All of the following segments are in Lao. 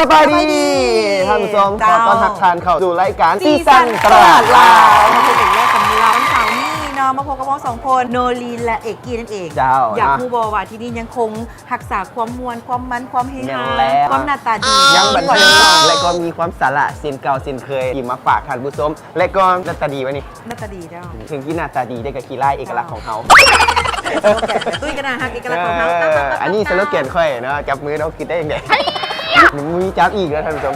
ສະບາຍດີ ສະບາຍດີ ທ່ານຜູ້ຊົມ ເຈົ້າ ຂໍຕ້ອນຮັບທ່ານເຂົ້າສູ່ລາຍການ ສີສັນຕະຫຼາດລາວ ເປັນອີກແລ້ວສຳລັບວັນເສົານີ້ເນາະ ມາພົບກັບເຮົາສອງຄົນ ໂນລີນ ແລະ ເອກກີ້ ນັ້ນເອງ. ເຈົ້າ ຢາກຮູ້ບໍ່ວ່າທີ່ນີ້ຍັງຄົງຮັກສາຄວາມມ່ວນ ຄວາມມັນ ຄວາມເຮຮາ ຄວາມໜ້າຕາດີ ຍັງບັນເທີງ ແລະ ກໍມີຄວາມສາລະເຊັ່ນເກົ່າເຊັ່ນເຄີຍ ທີ່ມາຝາກທ່ານຜູ້ຊົມ ແລະ ກໍໜ້າຕາດີວະນີ້ ໜ້າຕາດີເຈົ້າ ເຖິງທີ່ໜ້າຕາດີ ແຕ່ກໍຂີ້ຮ້າຍ ເອກະລັກຂອງເຮົາ ເຈົ້າ ສະໂລແກນ ຕຸ້ຍກໍໜ້າຮັກ ເອກະລັກຂອງເຮົາ ເອີ ອັນນີ້ສະໂລແກນຂ້ອຍເນາະ ຈັບມືເນາະ ຄິດໄດ້ຈັ່ງໃດ ມີຈັບອີກແລ້ວທ່ານຜູ້ຊົມ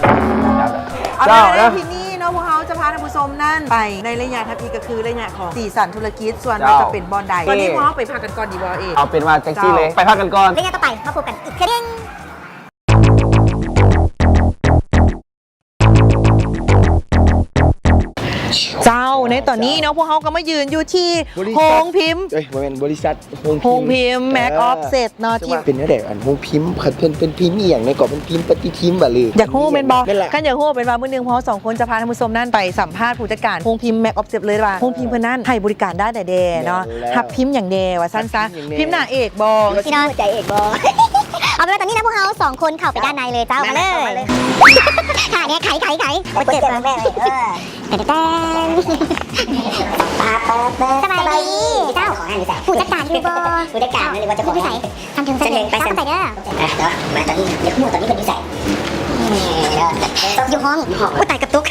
ເອົາເນາະ ທີ່ນີ້ເນາະ ພວກເຮົາຈະພາທ່ານຜູ້ຊົມນັ້ນໄປໃນໄລຍະທຳອິດ ກໍຄືໄລຍະຂອງສີສັນທຸລະກິດ ສ່ວນວ່າຈະເປັນບ່ອນໃດ ຕອນນີ້ພວກເຮົາໄປພັກກັນກ່ອນດີບໍ່ເອ? ເອົາເປັນວ່າຈັ່ງຊີ້ເລີຍ ໄປພັກກັນກ່ອນ ໄລຍະຕໍ່ໄປມາພົບກັນອີກເທື່ອໜຶ່ງ. ເຈົ້າ ໃນຕອນນີ້ເນາະ ພວກເຮົາກໍມາຢືນຢູ່ທີ່ໂຮງພິມ ເອີຍ ບໍ່ແມ່ນ ບໍລິສັດໂຮງພິມ ໂຮງພິມ Max Offset ເນາະ ທີ່ເປັນແນວໃດ ອັນໂຮງພິມ ເພິ່ນເປັນພິມອີ່ຫຍັງແດ່ ກໍເປັນພິມປະຕິທິນບໍ່ ຫຼື ຢາກຮູ້ແມ່ນບໍ່? ຄັນຢາກຮູ້ເປັນວ່າ ມື້ໜຶ່ງພວກເຮົາສອງຄົນຈະພາທ່ານຜູ້ຊົມນັ້ນໄປສຳພາດຜູ້ຈັດການໂຮງພິມ Max Offset ເລີຍວ່າ ໂຮງພິມເພິ່ນນັ້ນໃຫ້ບໍລິການດ້ານໃດແດ່ເນາະ ຮັບພິມຫຍັງແດ່ວ່າຊັ້ນຊະ ພິມໜ້າເອກບໍ່ ຊິເນາະ ໃຈເອກບໍ່? ເອົາເປັນວ່າຕອນນີ້ນະ ພວກເຮົາສອງຄົນເຂົ້າໄປດ້ານໃນເລີຍເຈົ້າ ມາເລີຍ ຂ້າແດ່ ໄຂ ໄຂ ໄຂ ເປີດເກີດແມ່ເອີ ແຕ່ນ ສະບາຍດີເຈົ້າ ຜູ້ຈັດການຢູ່ບໍ່? ຜູ້ຈັດການ ຫຼືວ່າເຈົ້າຂອງ ຢູ່ໃສ? ຄັນເຖິງ ຄັນເຖິງ ໄປ ໄປເດີ ມາຕອນນີ້ ຢາກຮູ້ຕອນນີ້ເພິ່ນຢູ່ໃສ? ຢູ່ຫ້ອງ ໂອ້ຍ ຕາຍ ກະຕຸກ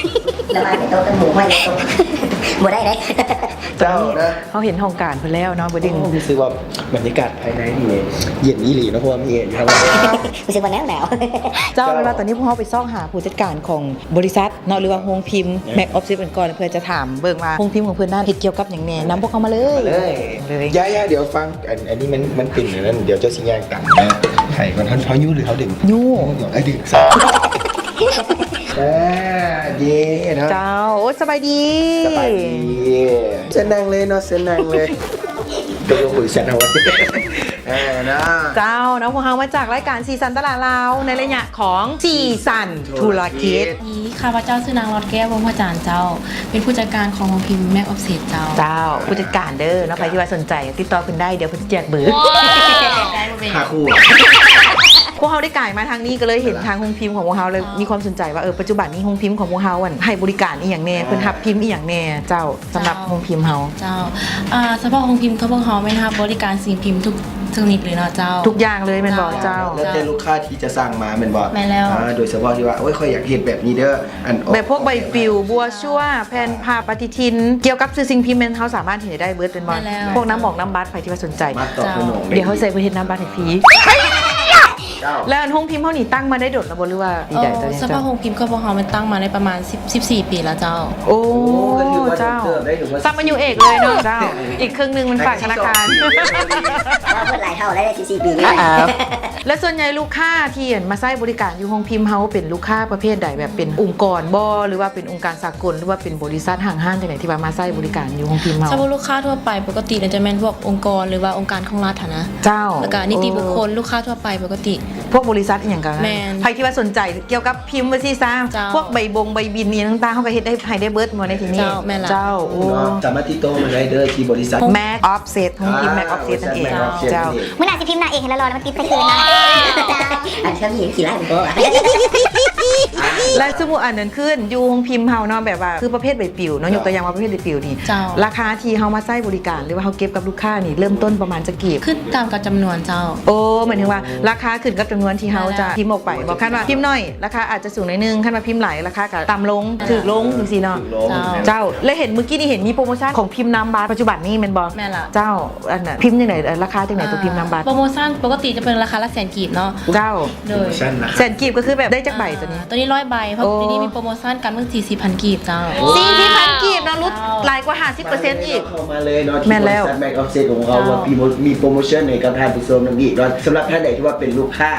ບໍ່ໄດ້ເດ້ ເຈົ້ານະ ເຮົາເຫັນຫ້ອງການເພິ່ນແລ້ວເນາະ ບໍ່ດຶງ ຮູ້ສຶກວ່າບັນຍາກາດພາຍໃນນີ້ເຢັນອີ່ຫຼີເນາະ ເພາະວ່າມີແອຢູ່ທາງໃນ ຮູ້ສຶກວ່າໜາວໆ ເຈົ້າ ແມ່ນວ່າຕອນນີ້ພວກເຮົາໄປຊອກຫາຜູ້ຈັດການຂອງບໍລິສັດເນາະ ຫຼືວ່າໂຮງພິມ Max Offset ເພິ່ນກ່ອນ ເພື່ອຈະຖາມເບິ່ງວ່າໂຮງພິມຂອງເພິ່ນນັ້ນເຮັດກ່ຽວກັບຫຍັງແດ່ ນຳພວກເຮົາມາເລີຍ ເລີຍ ເລີຍ ຢ່າໆ ດຽວຟັງ ອັນ ອັນນີ້ມັນ ມັນເປັນອັນນັ້ນ ດຽວເຈົ້າຊິຍ່າງຕາມມາ ໄຂກ່ອນ ເຮົາ ເຮົາຍູ້ ຫຼື ເຮົາດຶງ ຍູ້ ເອີ ດຶງ ອ່າ ເຢ້ເນາະ ເຈົ້າ ໂອ້ ສະບາຍດີ ສະບາຍດີ ເຊີນນັ່ງເລີຍເນາະ ເຊີນນັ່ງເລີຍ ຕົກລົງບໍລິສັດເຮົາ ເອີ ເນາະ ເຈົ້າ ເນາະ ພວກເຮົາມາຈາກລາຍການສີສັນຕະຫຼາດລາວ ໃນໄລຍະຂອງສີສັນທຸລະກິດ ນີ້ ຂ້າພະເຈົ້າຊື່ນາງ ຫຼອດແກ້ວ ວົງພະຈານ ເຈົ້າ ເປັນຜູ້ຈັດການຂອງໂຮງພິມ Max Offset ເຈົ້າ ເຈົ້າ ຜູ້ຈັດການເດີເນາະ ໃຜທີ່ວ່າສົນໃຈຕິດຕໍ່ເພິ່ນໄດ້ ດຽວເພິ່ນຈະແຈກເບີ ໄດ້ ບໍ່ເປັນຫຍັງ ພວກເຮົາໄດ້ກາຍມາທາງນີ້ ກໍເລີຍເຫັນທາງໂຮງພິມຂອງພວກເຮົາ ແລ້ວມີຄວາມສົນໃຈວ່າ ເອີ ປັດຈຸບັນນີ້ໂຮງພິມຂອງພວກເຮົາ ອັນ ໃຫ້ບໍລິການອີ່ຫຍັງແດ່ ເພິ່ນຮັບພິມອີ່ຫຍັງແດ່ເຈົ້າ ສຳລັບໂຮງພິມເຮົາ ເຈົ້າ ອ່າ ສະເພາະໂຮງພິມຂອງພວກເຮົາແມ່ນຮັບບໍລິການສິ່ງພິມທຸກ ຊະນິດເລີຍເນາະເຈົ້າ ທຸກຢ່າງເລີຍແມ່ນບໍ່ເຈົ້າ? ແລ້ວແຕ່ລູກຄ້າທີ່ຈະສັ່ງມາແມ່ນບໍ່? ແມ່ນແລ້ວ ອ່າ ໂດຍສະເພາະທີ່ວ່າ ໂອ້ຍ ຂ້ອຍຢາກເຮັດແບບນີ້ເດີ ອັນ ແບບພວກໃບປິວ ໂບຣຊັວ ແຜ່ນພາ ປະຕິທິນ ກ່ຽວກັບຊື່ສິ່ງພິມແມ່ນເຮົາສາມາດເຮັດໄດ້ເບິດແມ່ນບໍ່? ແມ່ນແລ້ວ ພວກນ້ຳໝອກນ້ຳບັດ ໃຜທີ່ວ່າສົນໃຈ ດຽວເຮົາໃສ່ເພິ່ນເຮັດນ້ຳບັດໃຫ້ຟຣີ ເຈົ້າ ແລ້ວອັນໂຮງພິມເຮົານີ້ຕັ້ງມາໄດ້ດົນແລ້ວບໍ່ ຫຼືວ່າປີໃດ? ເອີ ສະເພາະໂຮງພິມຂອງພວກເຮົາມັນຕັ້ງມາໄດ້ປະມານສິບ ສິບສີ່ປີແລ້ວເຈົ້າ ໂອ້ ເຈົ້າ ສ່ຳອາຍຸເອກເລີຍເນາະເຈົ້າ ອີກເຄິ່ງໜຶ່ງມັນຝາກທະນາຄານ ມາເພິ່ນຫຼາຍເທົ່າແລ້ວ ສິບສີ່ປີນີ້ ແລ້ວສ່ວນໃຫຍ່ລູກຄ້າທີ່ ອັນ ມາໃຊ້ບໍລິການຢູ່ໂຮງພິມເຮົາເປັນລູກຄ້າປະເພດໃດ ແບບເປັນອົງກອນບໍ່ ຫຼືວ່າເປັນອົງການສາກົນ ຫຼືວ່າເປັນບໍລິສັດຫ້າງຮ້ານຈັ່ງໃດທີ່ວ່າມາໃຊ້ບໍລິການຢູ່ໂຮງພິມເຮົາ? ສຳລັບລູກຄ້າທົ່ວໄປປົກກະຕິແລ້ວຈະແມ່ນພວກອົງກອນ ຫຼືວ່າອົງການຂອງລັດຫັ້ນນະ ເຈົ້າ ແລ້ວກະນິຕິບຸກຄົນ ລູກຄ້າທົ່ວໄປປົກກະຕິ ພວກບໍລິສັດອີ່ຫຍັງກໍ ແມ່ນ ໃຜທີ່ວ່າສົນໃຈກ່ຽວກັບພິມວ່າຊີ້ຊະ ເຈົ້າ ພວກໃບບົງໃບບິນອີ່ຫຍັງຕ່າງໆ ເຮົາກໍເຮັດໄດ້ໃຫ້ໄດ້ເບິດບໍ່ໃນທີ່ນີ້? ເຈົ້າ ແມ່ນລະ ເຈົ້າ ໂອ້ ສາມາດຕິດຕໍ່ມາໄດ້ເດີທີ່ບໍລິສັດ Max Offset ໂຮງພິມ Max Offset ນັ້ນເອງ ເຈົ້າ ມື້ໜ້າຊິພິມໜ້າເອກໃຫ້ຫຼໍ່ໆ ແລ້ວມາຕິດໃສ່ຄືນນະ ອັນເທື່ອມີຂີ້ລ້າຍບໍ່ ແລະ ສົມມຸດອັນນັ້ນຄືຢູ່ໂຮງພິມເຮົາເນາະ ແບບວ່າຄືປະເພດໃບປິວເນາະ ຍົກຕົວຢ່າງວ່າປະເພດໃບປິວນີ້ ລາຄາທີ່ເຮົາມາໃຊ້ບໍລິການ ຫຼືວ່າເຮົາເກັບກັບລູກຄ້ານີ້ ເລີ່ມຕົ້ນປະມານຈັກກີບ? ຂຶ້ນຕາມກັບຈຳນວນເຈົ້າ ໂອ້ ໝາຍເຖິງວ່າລາຄາຂຶ້ນກັບຈຳນວນທີ່ເຮົາຈະພິມອອກໄປບໍ່? ຄັນວ່າພິມໜ້ອຍ ລາຄາອາດຈະສູງໜ້ອຍໜຶ່ງ ຄັນວ່າພິມຫຼາຍລາຄາກໍຕ່ຳລົງ ຖືກລົງຈັ່ງຊີ້ເນາະ ເຈົ້າ ແລ້ວເຫັນມື້ກີ້ນີ້ເຫັນມີໂປຣໂມຊັນຂອງພິມນາມບັດປັດຈຸບັນນີ້ແມ່ນບໍ່? ແມ່ນລະ ເຈົ້າ ອັນນະ ພິມຈັ່ງໃດ ລາຄາຈັ່ງໃດ ຕົວພິມນາມບັດ? ໂປຣໂມຊັນປົກກະຕິຈະເປັນລາຄາລະແສນກີບເນາະ ເຈົ້າ ໂດຍ ແສນກີບກໍຄືແບບໄດ້ຈັກໃບຕົວນີ້? ອ່າ ຕົວນີ້ຮ້ອຍໃບ ເພາະ ໂອ້ ຕົວນີ້ມີໂປຣໂມຊັນກັນມື້ສີ່ສິບພັນກີບເຈົ້າ ສີ່ສິບພັນກີບເນາະ ຫຼຸດຫຼາຍກວ່າຫ້າສິບເປີເຊັນອີກ ເຂົ້າມາເລີຍເນາະ ແມ່ນແລ້ວ ທີ່ບໍລິສັດ Max Offset ຂອງເຮົາ ເຈົ້າ ວ່າມີໂປຣໂມຊັນໃຫ້ກັບທ່ານຜູ້ຊົມນຳອີກເນາະ ສຳລັບທ່ານໃດທີ່ວ່າເປັນລູກຄ້າ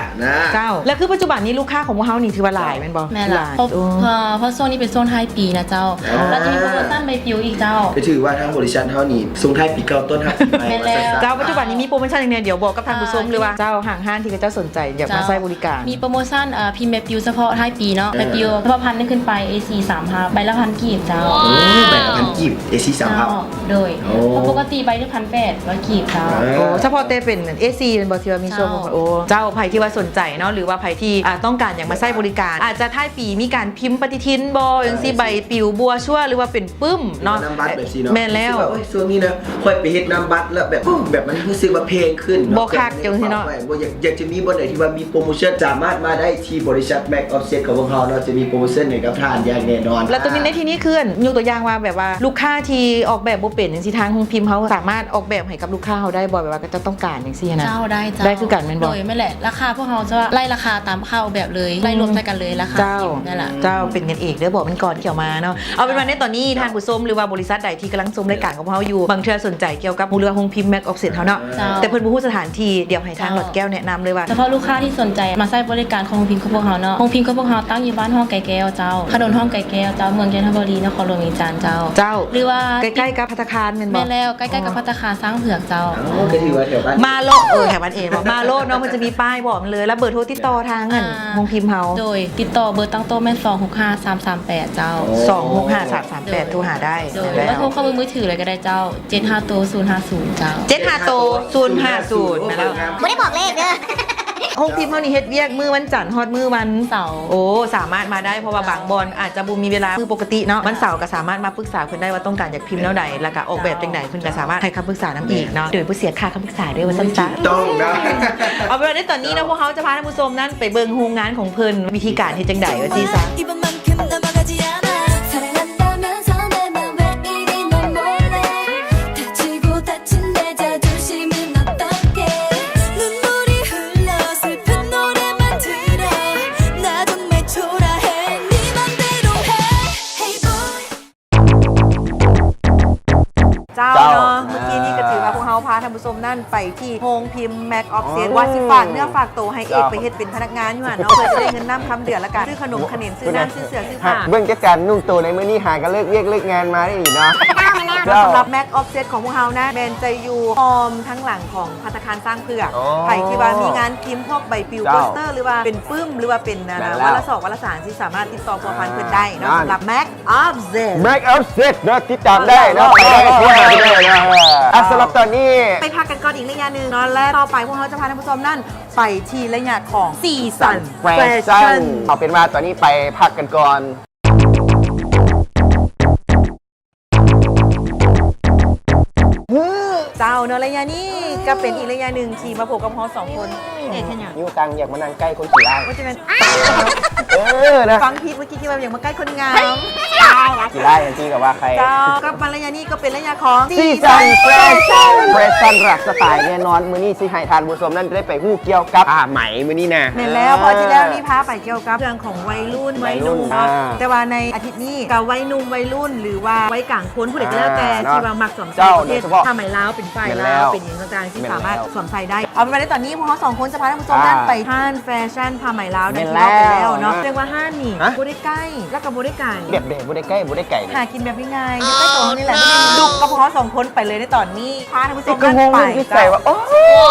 ເຈົ້າ ແລ້ວຄືປັດຈຸບັນນີ້ລູກຄ້າຂອງພວກເຮົານີ້ຖືວ່າຫຼາຍແມ່ນບໍ່? ແມ່ນລະ ຫຼາຍ ເພາະ ເພາະ ເພາະຊ່ວງນີ້ເປັນຊ່ວງທ້າຍປີນະເຈົ້າ ອ່າ ລະຈະມີໂປຣໂມຊັນໃບປິວອີກເຈົ້າ ກໍຖືວ່າທາງບໍລິສັດເຮົານີ້ສົ່ງທ້າຍປີເກົ່າຕ້ອນຮັບປີໃໝ່ ແມ່ນແລ້ວ ວ່າຊັ້ນຊະ ເຈົ້າ ປັດຈຸບັນນີ້ມີໂປຣໂມຊັນຫຍັງແດ່ ດຽວບອກກັບທ່ານຜູ້ຊົມ ອ່າ ຫຼືວ່າເຈົ້າຫ້າງຮ້ານທີ່ເຂົາເຈົ້າສົນໃຈຢາກມາໃຊ້ບໍລິການ ມີໂປຣໂມຊັນ ເອີ ພິມໃບປິວສະເພາະທ້າຍປີເນາະ ເອີ ແລ້ວ ຢູ່ສະເພາະພັນນີ້ຂຶ້ນໄປ ເອສີ່ ສາມພັບ ໃບລະພັນກີບເຈົ້າ. ໂອ້ ໃບລະພັນກີບ ເອສີ່ ສາມພັບ. ເຈົ້າ ໂດຍ ໂອ້ ເພາະປົກກະຕິໃບລະພັນແປດຮ້ອຍກີບເຈົ້າ. ເອີ ໂອ້ ສະເພາະແຕ່ເປັນ ເອສີ່ ແມ່ນບໍ່ ທີ່ວ່າມີໂຊວ ເຈົ້າ ໂອ້ ເຈົ້າ ໃຜທີ່ວ່າສົນໃຈເນາະ ຫຼືວ່າໃຜທີ່ ອ່າ ຕ້ອງການຢາກມາໃຊ້ບໍລິການ ອາດຈະທ້າຍປີມີການພິມປະຕິທິນບໍ່ ຈັ່ງຊີ້ ໃບປິວບົວຊົ່ວ ຫຼືວ່າເປັນປຶ້ມເນາະ ແບບນີ້ເນາະ. ແມ່ນແລ້ວ ຮູ້ສຶກວ່າ ໂອ້ຍ ຊ່ວງນີ້ນະ ຂ້ອຍໄປເຮັດນຳບັດແລ້ວແບບ ໂອ້ ແບບມັນຮູ້ສຶກວ່າແພງຂຶ້ນເນາະ ບໍ່ຄັກຈັ່ງຊີ້ເນາະ. ບໍ່ ຢາກ ຢາກຈະມີບ່ອນໃດທີ່ວ່າມີໂປຣໂມຊັນ ສາມາດມາໄດ້ທີ່ບໍລິສັດ Mac Offset ຂອງພວກເຮົາເນາະ ຈະມີໂປຣໂມຊັນໃຫ້ກັບທ່ານຢ່າງແນ່ນອນ. ແລ້ວຕົວນີ້ໃນທີ່ນີ້ຄື ຍົກຕົວຢ່າງວ່າແບບວ່າລູກຄ້າທີ່ອອກແບບບໍ່ເປັນຈັ່ງຊີ້ ທາງໂຮງພິມເຮົາສາມາດອອກແບບໃຫ້ກັບລູກຄ້າເຮົາໄດ້ບໍ່ ແບບວ່າເຂົາເຈົ້າຕ້ອງການຈັ່ງຊີ້ນະ? ເຈົ້າ ໄດ້ເຈົ້າ ໄດ້ຄືກັນແມ່ນບໍ່? ໂດຍ ແມ່ນແຫຼະ ລາຄາພວກເຮົາຈະໄລ່ລາຄາຕາມຄ່າອອກແບບເລີຍ ໄລ່ລວມໃສ່ກັນເລີຍລາຄາ. ເຈົ້າ ນັ້ນລະ ເຈົ້າ ເປັນກັນເອງເດີ ບອກມັນກ່ອນທີ່ເອົາມາເນາະ. ເອົາເປັນວ່າໃນຕອນນີ້ ເຈົ້າ ທ່ານຜູ້ຊົມ ຫຼືວ່າບໍລິສັດໃດທີ່ກຳລັງຊົມລາຍການຂອງພວກເຮົາຢູ່ ບາງເທື່ອສົນໃຈກ່ຽວກັບເລື່ອງໂຮງພິມ Mac Offset ເຮົາເນາະ. ເຈົ້າ ແຕ່ເພິ່ນບໍ່ຮູ້ສະຖານທີ່ ດຽວໃຫ້ທາງ ເຈົ້າ ຫຼອດແກ້ວແນະນຳເລີຍວ່າ ສະເພາະລູກຄ້າທີ່ສົນໃຈມາໃຊ້ບໍລິການຂອງໂຮງພິມຂອງພວກເຮົາເນາະ ໂຮງພິມຂອງພວກເຮົາຕັ້ງຢູ່ບ້ານຮ່ອງໄກ່ແກ້ວເຈົ້າ ຖະໜົນຮ່ອງໄກ່ແກ້ວເຈົ້າ ເມືອງຈັນທະບູລີ ນະຄອນຫຼວງວຽງຈັນເຈົ້າ. ເຈົ້າ ຫຼືວ່າໃກ້ໆກັບພັດຕາຄານແມ່ນບໍ່? ແມ່ນແລ້ວ ໃກ້ໆກັບພັດຕາຄານຊ້າງເຜືອກເຈົ້າ. ອໍ ກໍຖືວ່າແຖວບ້ານ ມາໂລດ ເອີ ແຖວບ້ານເອບໍ່ ມາໂລດເນາະ ເພິ່ນຈະມີປ້າຍບອກມັນເລີຍ ແລ້ວເບີໂທຕິດຕໍ່ທາງ ອ່າ ອັນ ໂຮງພິມເຮົາ? ໂດຍ ຕິດຕໍ່ເບີຕັ້ງໂຕະແມ່ນ ສອງຫົກຫ້າ ສາມສາມແປດ ເຈົ້າ. ໂອ້ ສອງຫົກຫ້າ ສາມສາມແປດ ໂທຫາໄດ້. ໂດຍ ແລ້ວ ແລ້ວໂທເຂົ້າເບີມືຖືເລີຍກໍໄດ້ເຈົ້າ ເຈັດຫ້າໂຕ ສູນຫ້າສູນ ເຈົ້າ. ເຈັດຫ້າໂຕ ສູນຫ້າສູນ ແມ່ນແລ້ວ ບໍ່ໄດ້ບອກເລກເດີ. ໂຮງພິມເຮົານີ້ເຮັດວຽກມື້ວັນຈັນຮອດມື້ວັນເສົາ. ໂອ້ ສາມາດມາໄດ້ ເພາະວ່າບາງບ່ອນອາດຈະບໍ່ມີເວລາມື້ປົກກະຕິເນາະ ວັນເສົາກໍສາມາດມາປຶກສາເພິ່ນໄດ້ວ່າຕ້ອງການຢາກພິມແນວໃດ ແລ້ວກໍອອກແບບຈັ່ງໃດ ເພິ່ນກໍສາມາດໃຫ້ຄຳປຶກສານຳອີກເນາະ ໂດຍບໍ່ເສຍຄ່າຄຳປຶກສາເດີ ວ່າຊັ້ນຊະ. ຖືກຕ້ອງນະ. ເອົາເປັນວ່າໃນຕອນນີ້ເນາະ ພວກເຮົາຈະພາທ່ານຜູ້ຊົມນັ້ນໄປເບິ່ງໂຮງງານຂອງເພິ່ນ ວິທີການເຮັດຈັ່ງໃດ ວ່າຊີ້ຊະ. Hey boy ເຈົ້າ ເຈົ້າ ເນາະ ອ່າ ມື້ກີ້ນີ້ກໍຖືວ່າພວກເຮົາພາທ່ານຜູ້ຊົມນັ້ນໄປທີ່ໂຮງພິມ Mac Offset ອໍ ວ່າຊິຝາກເນື້ອຝາກໂຕໃຫ້ເອກ ເຈົ້າ ໄປເຮັດເປັນພະນັກງານຢູ່ຫັ້ນເນາະ ເພື່ອຈະໄດ້ເງິນນ້ຳຄຳເດືອນ ແລ້ວກໍຊື້ຂະໜົມຂະເໜນ ຊື້ນ້ຳ ໂອ້ ຊື້ເສື້ອຊື້ຜ້າ. ເບິ່ງຈັດການນຸ່ງໂຕໃນມື້ນີ້ ຫາກໍເລີກວຽກເລີກງານມາໄດ້ອີກເນາະ. ເຈົ້າ ສຳລັບ Mac Offset ຂອງພວກເຮົານະ ແມ່ນຈະຢູ່ອ້ອມທາງຫຼັງຂອງພັດຕາຄານຊ້າງເຜືອກ. ອໍ ໃຜທີ່ວ່າມີງານພິມພວກໃບປິວ ເຈົ້າ ໂປສເຕີ ຫຼືວ່າເປັນປຶ້ມ ຫຼືວ່າເປັນ ແມ່ນແລ້ວ ວາລະສອກວາລະສານ ຊິສາມາດຕິດຕໍ່ພົວພັນເພິ່ນໄດ້ເນາະ. ອ່າ ສຳລັບ Mac Offset Mac Offset ເນາະ ຕິດຕາມໄດ້ເນາະ ໄປໄດ້ ໂທຫາໄດ້ເນາະ. ອ່າ ສຳລັບຕອນນີ້ໄປພັກກັນກ່ອນອີກໄລຍະໜຶ່ງເນາະ ແລະ ຕໍ່ໄປພວກເຮົາຈະພາທ່ານຜູ້ຊົມນັ້ນໄປທີ່ໄລຍະຂອງສີສັນ ສີສັນ Fashion Fashion. ເອົາເປັນວ່າຕອນນີ້ໄປພັກກັນກ່ອນ. ເຈົ້າເນາະ ໄລຍະນີ້ກໍເປັນອີກໄລຍະໜຶ່ງທີ່ມາພົບກັບເຮົາສອງຄົນ. ເອກເຮັດຫຍັງ? ຢູ່ກາງ ຢາກມານັ່ງໃກ້ຄົນຂີ້ຮ້າຍ. ວ່າຈະແມ່ນ ເອີນະ ຟັງຜິດ ເມື່ອກີ້ຄິດວ່າຢາກມາໃກ້ຄົນງາມ. ຂີ້ຮ້າຍຈັ່ງຊີ້ກໍວ່າໃຄ. ເຈົ້າ ກັບມາໄລຍະນີ້ກໍເປັນໄລຍະຂອງ ສີສັນ ສີສັນ Fashion Fashion ໄລຟ໌ສະໄຕແນ່ນອນ. ມື້ນີ້ຊິໃຫ້ທ່ານຜູ້ຊົມນັ້ນໄດ້ໄປຮູ້ກ່ຽວກັບຜ້າໄໝມື້ນີ້ນະ. ແມ່ນແລ້ວ ເພາະອາທິດແລ້ວນີ້ພາໄປກ່ຽວກັບເລື່ອງຂອງໄວລຸ້ນ ໄວໜຸ່ມເນາະ. ອ່າ ແຕ່ວ່າໃນອາທິດນີ້ກໍໄວໜຸ່ມໄວລຸ້ນ ຫຼືວ່າໄວກາງຄົນ ຜູ້ໃດກໍແລ້ວແຕ່ ອ່າ ທີ່ວ່າມັກສວມໃສ່ ເຈົ້າ ປະເພດ ໂດຍສະເພາະ ຜ້າໄໝລາວ ເປັນຝ້າຍລາວ ແມ່ນແລ້ວ ເປັນຫຍັງຕ່າງໆ ທີ່ ແມ່ນແລ້ວ ສາມາດສວມໃສ່ໄດ້. ເອົາເປັນວ່າໃນຕອນນີ້ພວກເຮົາສອງຄົນຈະພາທ່ານຜູ້ຊົມນັ້ນ ອ່າ ໄປຮ້ານແຟຊັ່ນຜ້າໄໝລາວ ແມ່ນແລ້ວ ໄດ້ທີ່ບອກໄປແລ້ວເນາະ. ແມ່ນແລ້ວ ແສດງວ່າຮ້ານນີ້ ເຈົ້າ ບໍ່ໄດ້ໃກ້ ແລ້ວກໍບໍ່ໄດ້ໄກ. ແບບໃດບໍ່ໄດ້ໃກ້ ບໍ່ໄດ້ໄກນີ້? ຫາກິນແບບງ່າຍໆ ຢູ່ໃກ້ໂຕເຮົານີ້ແຫຼະ. ລຸກກັບພວກເຮົາສອງຄົນໄປເລີຍໃນຕອນນີ້ ພາທ່ານຜູ້ຊົມນັ້ນໄປ. ໂອ້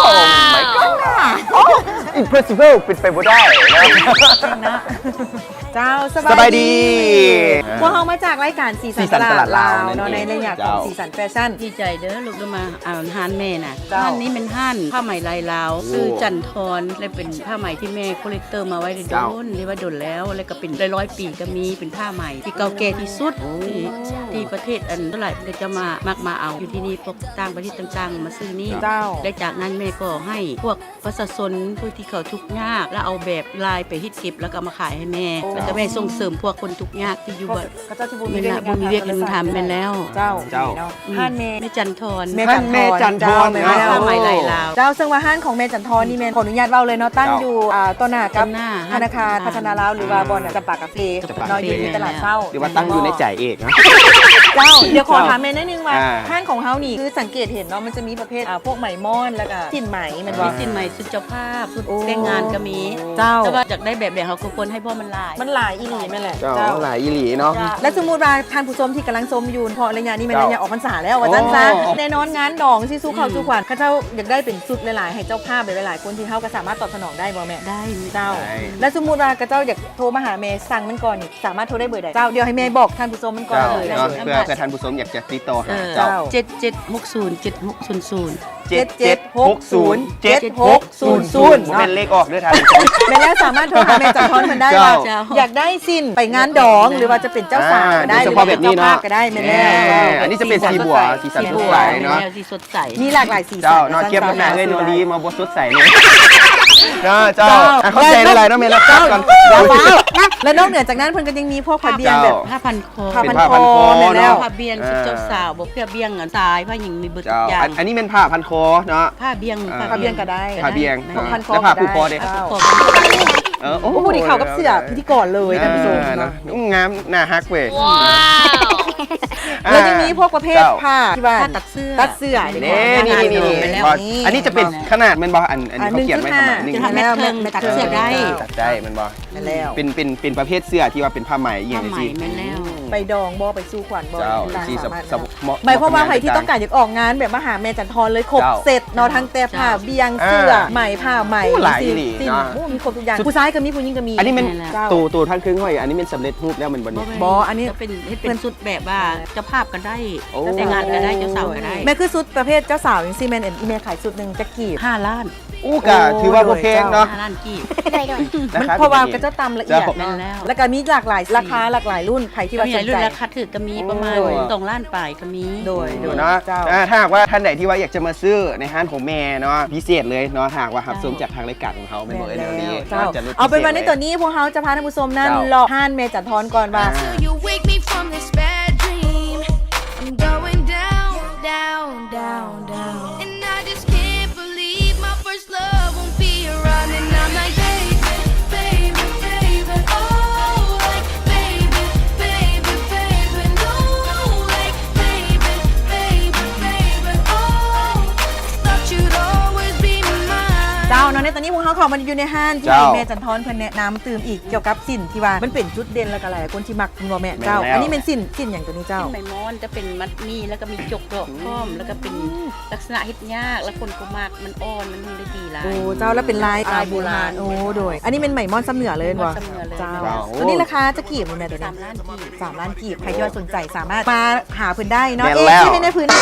ມາຍກອດ impossible ເປັນໄປບໍ່ໄດ້ເນາະ. ເຈົ້າ ສະບາຍດີ ສະບາຍດີ. ພວກເຮົາມາຈາກລາຍການສີສັນຕະຫຼາດລາວເນາະ ສີສັນຕະຫຼາດລາວ ໃນໄລຍະຂອງ ເຈົ້າ ສີສັນແຟຊັ່ນ. ດີໃຈເດີລູກ ໄດ້ມາ ອ່າ ຮ້ານແມ່ນະ. ເຈົ້າ ຮ້ານນີ້ແມ່ນຮ້ານຜ້າໄໝລາຍລາວ ໂອ້ ຊື່ຈັນທອນ ແລະ ເປັນຜ້າໄໝທີ່ແມ່ collector ມາໄວ້ ເຈົ້າ ດົນ ເອີ້ນວ່າດົນແລ້ວ ແລະ ກໍເປັນຫຼາຍໆປີກໍມີ ເປັນຜ້າໄໝທີ່ເກົ່າແກ່ທີ່ສຸດ ໂອ້ ທີ່ ທີ່ປະເທດ ອັນ ສ່ວນຫຼາຍເພິ່ນກໍຈະມາ ມັກມາເອົາຢູ່ທີ່ນີ້ ພວກຕ່າງປະເທດຕ່າງໆ ມາຊື້ນີ້. ເຈົ້າ ແລະ ຈາກນັ້ນແມ່ກໍໃຫ້ພວກ ປະຊາຊົນຜູ້ທີ່ເຂົາທຸກຍາກ ແລ້ວເອົາແບບລາຍໄປເຮັດເກັບ ແລ້ວກໍເອົາມາຂາຍໃຫ້ແມ່. ໂອ້ ແລ້ວກໍແມ່ສົ່ງເສີມພວກຄົນທຸກຍາກທີ່ຢູ່ ພວກ ບໍ່ ເຂົາເຈົ້າທີ່ບໍ່ມີ ແມ່ນລະ ວຽກເຮັດງານ ບໍ່ມີວຽກເຮັດງານທຳ. ແມ່ນແລ້ວ ເຈົ້າ ເຈົ້າ ອືມ ຮ້ານແມ່ ແມ່ຈັນທອນ ແມ່ຈັນທອນ ຮ້ານແມ່ຈັນທອນ ເຈົ້າ ແມ່ນແລ້ວ ຜ້າໄໝລາຍລາວ. ເຈົ້າ ເຊິ່ງວ່າຮ້ານຂອງແມ່ຈັນທອນນີ້ແມ່ນ ຂໍອະນຸຍາດເວົ້າເລີຍເນາະ ຕັ້ງຢູ່ ເຈົ້າ ອ່າ ຕໍ່ໜ້າກັບ ຕໍ່ໜ້າ ທະນາຄານ ທະນາຄານພັດທະນາລາວ ຫຼືວ່າ ອືມ ບ່ອນຈຳປາກາເຟ ຈຳປາກາເຟ ເນາະ ຢູ່ທີ່ຕະຫຼາດເຊົ້າ ແມ່ນແລ້ວ ຫຼືວ່າຕັ້ງຢູ່ໃນໃຈເອກເນາະ. ເຈົ້າ ດຽວຂໍຖາມແມ່ໜ້ອຍໜຶ່ງວ່າ ອ່າ ຮ້ານຂອງເຮົານີ້ ຄືສັງເກດເຫັນເນາະ ມັນຈະມີປະເພດ ອ່າ ພວກໄໝມ້ອນ ແລ້ວກໍສິ້ນໄໝແມ່ນບໍ່? ມີສິ້ນໄໝຊຸດເຈົ້າພາບ ຊຸດ ໂອ້ ແຕ່ງງານກໍມີ. ເຈົ້າ ແຕ່ວ່າຢາກໄດ້ແບບໃດ ເຮົາກໍຄວນໃຫ້ ເພາະມັນຫຼາຍ ມັນຫຼາຍອີ່ຫຼີແມ່ນແຫຼະ. ເຈົ້າ ເຈົ້າ ມັນຫຼາຍອີ່ຫຼີເນາະ. ແລ້ວສົມມຸດວ່າທ່ານຜູ້ຊົມທີ່ກຳລັງຊົມຢູ່ ເພາະໄລຍະນີ້ແມ່ນ ເຈົ້າ ໄລຍະອອກພັນສາແລ້ວ ວ່າຊັ້ນຊະ ໂອ້ ແນ່ນອນງານດອງຊິສູ່ເຂົ້າ ອືມ ສູ່ຂວັນ ເຂົາເຈົ້າຢາກໄດ້ເປັນຊຸດຫຼາຍໆ ໃຫ້ເຈົ້າພາບຫຼາຍໆຄົນ ທີ່ເຮົາກໍສາມາດຕອບສະໜອງໄດ້ບໍ່ແມ່? ໄດ້ ເຈົ້າ ໄດ້. ແລ້ວສົມມຸດວ່າເຂົາເຈົ້າຢາກໂທມາຫາແມ່ ສັ່ງມັນກ່ອນນີ້ ສາມາດໂທໄດ້ເບີໃດ? ເຈົ້າ ດຽວໃຫ້ແມ່ບອກທ່ານຜູ້ຊົມມັນກ່ອນເລີຍ ເຈົ້າ ເພື່ອ ເພື່ອທ່ານຜູ້ຊົມຢາກຈະຕິດຕໍ່ຫາ ເອີ ເຈົ້າ ເຈັດເຈັດຫົກສູນ ເຈັດຫົກສູນສູນ ເຈັດເຈັດຫົກສູນ ເຈັດຫົກສູນສູນ ບໍ່ແມ່ນເລກອອກເດີທ່ານຜູ້ຊົມ. ແມ່ນແລ້ວ ສາມາດໂທຫາແມ່ຈັນທອນເພິ່ນໄດ້ວ່າ ເຈົ້າ ຢາກໄດ້ສິ້ນໄປງານດອງ ຫຼືວ່າຈະເປັນເຈົ້າສາວກໍໄດ້ ອ່າ ຫຼືວ່າເປັນເຈົ້າພາບກໍໄດ້ ແມ່ນແລ້ວ. ເອີ ອັນນີ້ຈະເປັນສີບົວ ສີສັນສົດໃສເນາະ ເຈົ້າ ເນາະ ທຽບກັບໜ້າເອື້ອຍໂນລີມາບໍ່ສົດໃສເລີຍເນາະ. ເຈົ້າ ເຈົ້າ ອ່ະ ຂອບໃຈຫຼາຍໆເນາະແມ່ເນາະ. ເຈົ້າ ແລະນອກເໜືອຈາກນັ້ນເພິ່ນກໍຍັງມີພວກຜ້າບ່ຽງແບບ ເຈົ້າ ຜ້າພັນຄໍ ຜ້າພັນຄໍ ເປັນຜ້າພັນຄໍແມ່ນແລ້ວ ຜ້າບ່ຽງ ອ່າ ຊຸດເຈົ້າສາວ ບໍ່ ຜ້າບ່ຽງ ອ່າ ສາຍ ຜ້າຍິງ ມີເບິດທຸກຢ່າງ ເຈົ້າ ອັນ ອັນນີ້ແມ່ນຜ້າພັນຄໍເນາະ. ຜ້າບ່ຽງ ອ່າ ຜ້າບ່ຽງກໍໄດ້ ຜ້າບ່ຽງ ແມ່ນ ເນາະ ພັນຄໍ ແລ້ວຜ້າຜູກຄໍເດ? ຜ້າຜູກຄໍ ເອີ ໂອ້ ຜູ້ທີ່ເຂົ້າກັບເສື້ອພິທີກອນເລີຍ ເອີ ທ່ານຜູ້ຊົມເນາະ ງາມ ໜ້າຮັກເວີຍ. ວ້າວ ອ່າ ແລ້ວຍັງມີພວກປະເພດ ເຈົ້າ ຜ້າທີ່ວ່າ ຜ້າຕັດເສື້ອ ຕັດເສື້ອນີ້ ນີ້ ນີ້ ນີ້ ນີ້ ອັນນີ້ຈະເປັນຂະໜາດແມ່ນບໍ່? ອັນ ອັນນີ້ເຂົາຂຽນໄວ້ຂະໜາດໜຶ່ງ ໜຶ່ງຈຸດຫ້າ ແມ່ນບໍ່? ຕັດເສື້ອໄດ້ ຕັດໄດ້ແມ່ນບໍ່? ແມ່ນແລ້ວ ເປັນ ເປັນ ເປັນປະເພດເສື້ອທີ່ວ່າເປັນຜ້າໄໝອີ່ຫຍັງຈັ່ງຊີ້ ຜ້າໄໝແມ່ນແລ້ວ ໄປດອງບໍ່ ໄປສູ່ຂວັນບໍ່? ເຈົ້າ ຈັ່ງຊີ້ ສະເໝາະ ໝາຍຄວາມວ່າໃຜທີ່ຕ້ອງການຢາກອອກງານແບບມາຫາແມ່ຈັນທອນເລີຍ ຄົບເຊັດເນາະ ທັງແຕ່ຜ້າບ່ຽງ ເສື້ອ ໄໝ ຜ້າໄໝ ໂອ້ ຫຼາຍອີ່ຫຼີເນາະ ໂອ້ ມີຄົບທຸກຢ່າງ ຜູ້ຊາຍກໍມີ ຜູ້ຍິງກໍມີ. ອັນນີ້ແມ່ນ ເຈົ້າ ໂຕ ໂຕທາງເທິງຫ້ອຍ ອັນນີ້ແມ່ນສຳເລັດຮູບແລ້ວແມ່ນບໍ່ນີ້? ບໍ່ ອັນນີ້ເປັນ ເຮັດເປັນຊຸດແບບວ່າເຈົ້າພາບກໍໄດ້ ແຕ່ງງານກໍໄດ້ ເຈົ້າສາວກໍໄດ້. ແມ່ນຄືຊຸດປະເພດເຈົ້າສາວຈັ່ງຊີ້ ແມ່ນ ອີ່ແມ່ຂາຍຊຸດໜຶ່ງຈັກກີບ? ຫ້າລ້ານ. ໂອ້ ກໍຖືວ່າບໍ່ແພງເນາະ ຫ້າລ້ານກີບ ໂດຍ ໂດຍ ມັນເພາະວ່າເຂົາເຈົ້າຕຳລະອຽດເນາະ ແລ້ວກໍມີຫຼາກຫຼາຍລາຄາ ຫຼາກຫຼາຍລຸ້ນ ໃຜທີ່ວ່າສົນໃຈ ລຸ້ນລາຄາຖືກກໍມີ ປະມານສອງລ້ານປາຍກໍມີ ໂດຍ ໂດຍ ເນາະ ເຈົ້າ ອ່າ ຖ້າຫາກວ່າທ່ານໃດທີ່ວ່າຢາກຈະມາຊື້ໃນຮ້ານຂອງແມ່ເນາະ ພິເສດເລີຍເນາະ ຖ້າຫາກວ່າຮັບຊົມຈາກທາງລາຍການຂອງເຮົາແມ່ນບໍ່ເອີຍ? ເຈົ້າ ເນາະ ເຈົ້າ ເອົາເປັນວ່າໃນຕອນນີ້ພວກເຮົາຈະພາທ່ານຜູ້ຊົມນັ້ນ ເຈົ້າ ເລາະຮ້ານແມ່ຈັນທອນກ່ອນວ່າ ອ່າ ເຈົ້າ ເນາະ ໃນຕອນນີ້ພວກເຮົາເຂົ້າມາຢູ່ໃນຮ້ານທີ່ ເຈົ້າ ແມ່ຈັນທອນເພິ່ນແນະນຳຕື່ມອີກ ກ່ຽວກັບສິ້ນທີ່ວ່າມັນເປັນຈຸດເດັ່ນ ແລ້ວກໍຫຼາຍໆຄົນທີ່ມັກ ແມ່ນບໍ່ແມ່? ເຈົ້າ ແມ່ນແລ້ວ ອັນນີ້ແມ່ນສິ້ນ ສິ້ນຫຍັງຕົວນີ້ເຈົ້າ? ສິ້ນໄໝມ້ອນ ຈະເປັນມັດໝີ່ ແລ້ວກໍມີຈົກດອກພ້ອມ ອືມ ແລ້ວກໍເປັນ ອືມ ລັກສະນະເຮັດຍາກ ແລ້ວຄົນກໍມັກ ມັນອ່ອນ ມັນເຮັດໄດ້ດີຫຼາຍ. ໂອ້ ເຈົ້າ ແລ້ວເປັນລາຍ ລາຍໂບລານ ໂອ້ ໂດຍ ອັນນີ້ແມ່ນໄໝມ້ອນຊຳເໜືອເລີຍແມ່ນບໍ່? ໄໝມ້ອນຊຳເໜືອເລີຍ ເຈົ້າ ໂດຍ ຕົວນີ້ລາຄາຈັກກີບແມ່ຕົວນີ້? ສາມລ້ານກີບ ສາມລ້ານກີບ ໃຜທີ່ວ່າສົນໃຈສາມາດມາຫາເພິ່ນໄດ້ເນາະ. ແມ່ນແລ້ວ ເອ ຊື້ໃຫ້ແດ່ພື້ນ ເຈົ້າ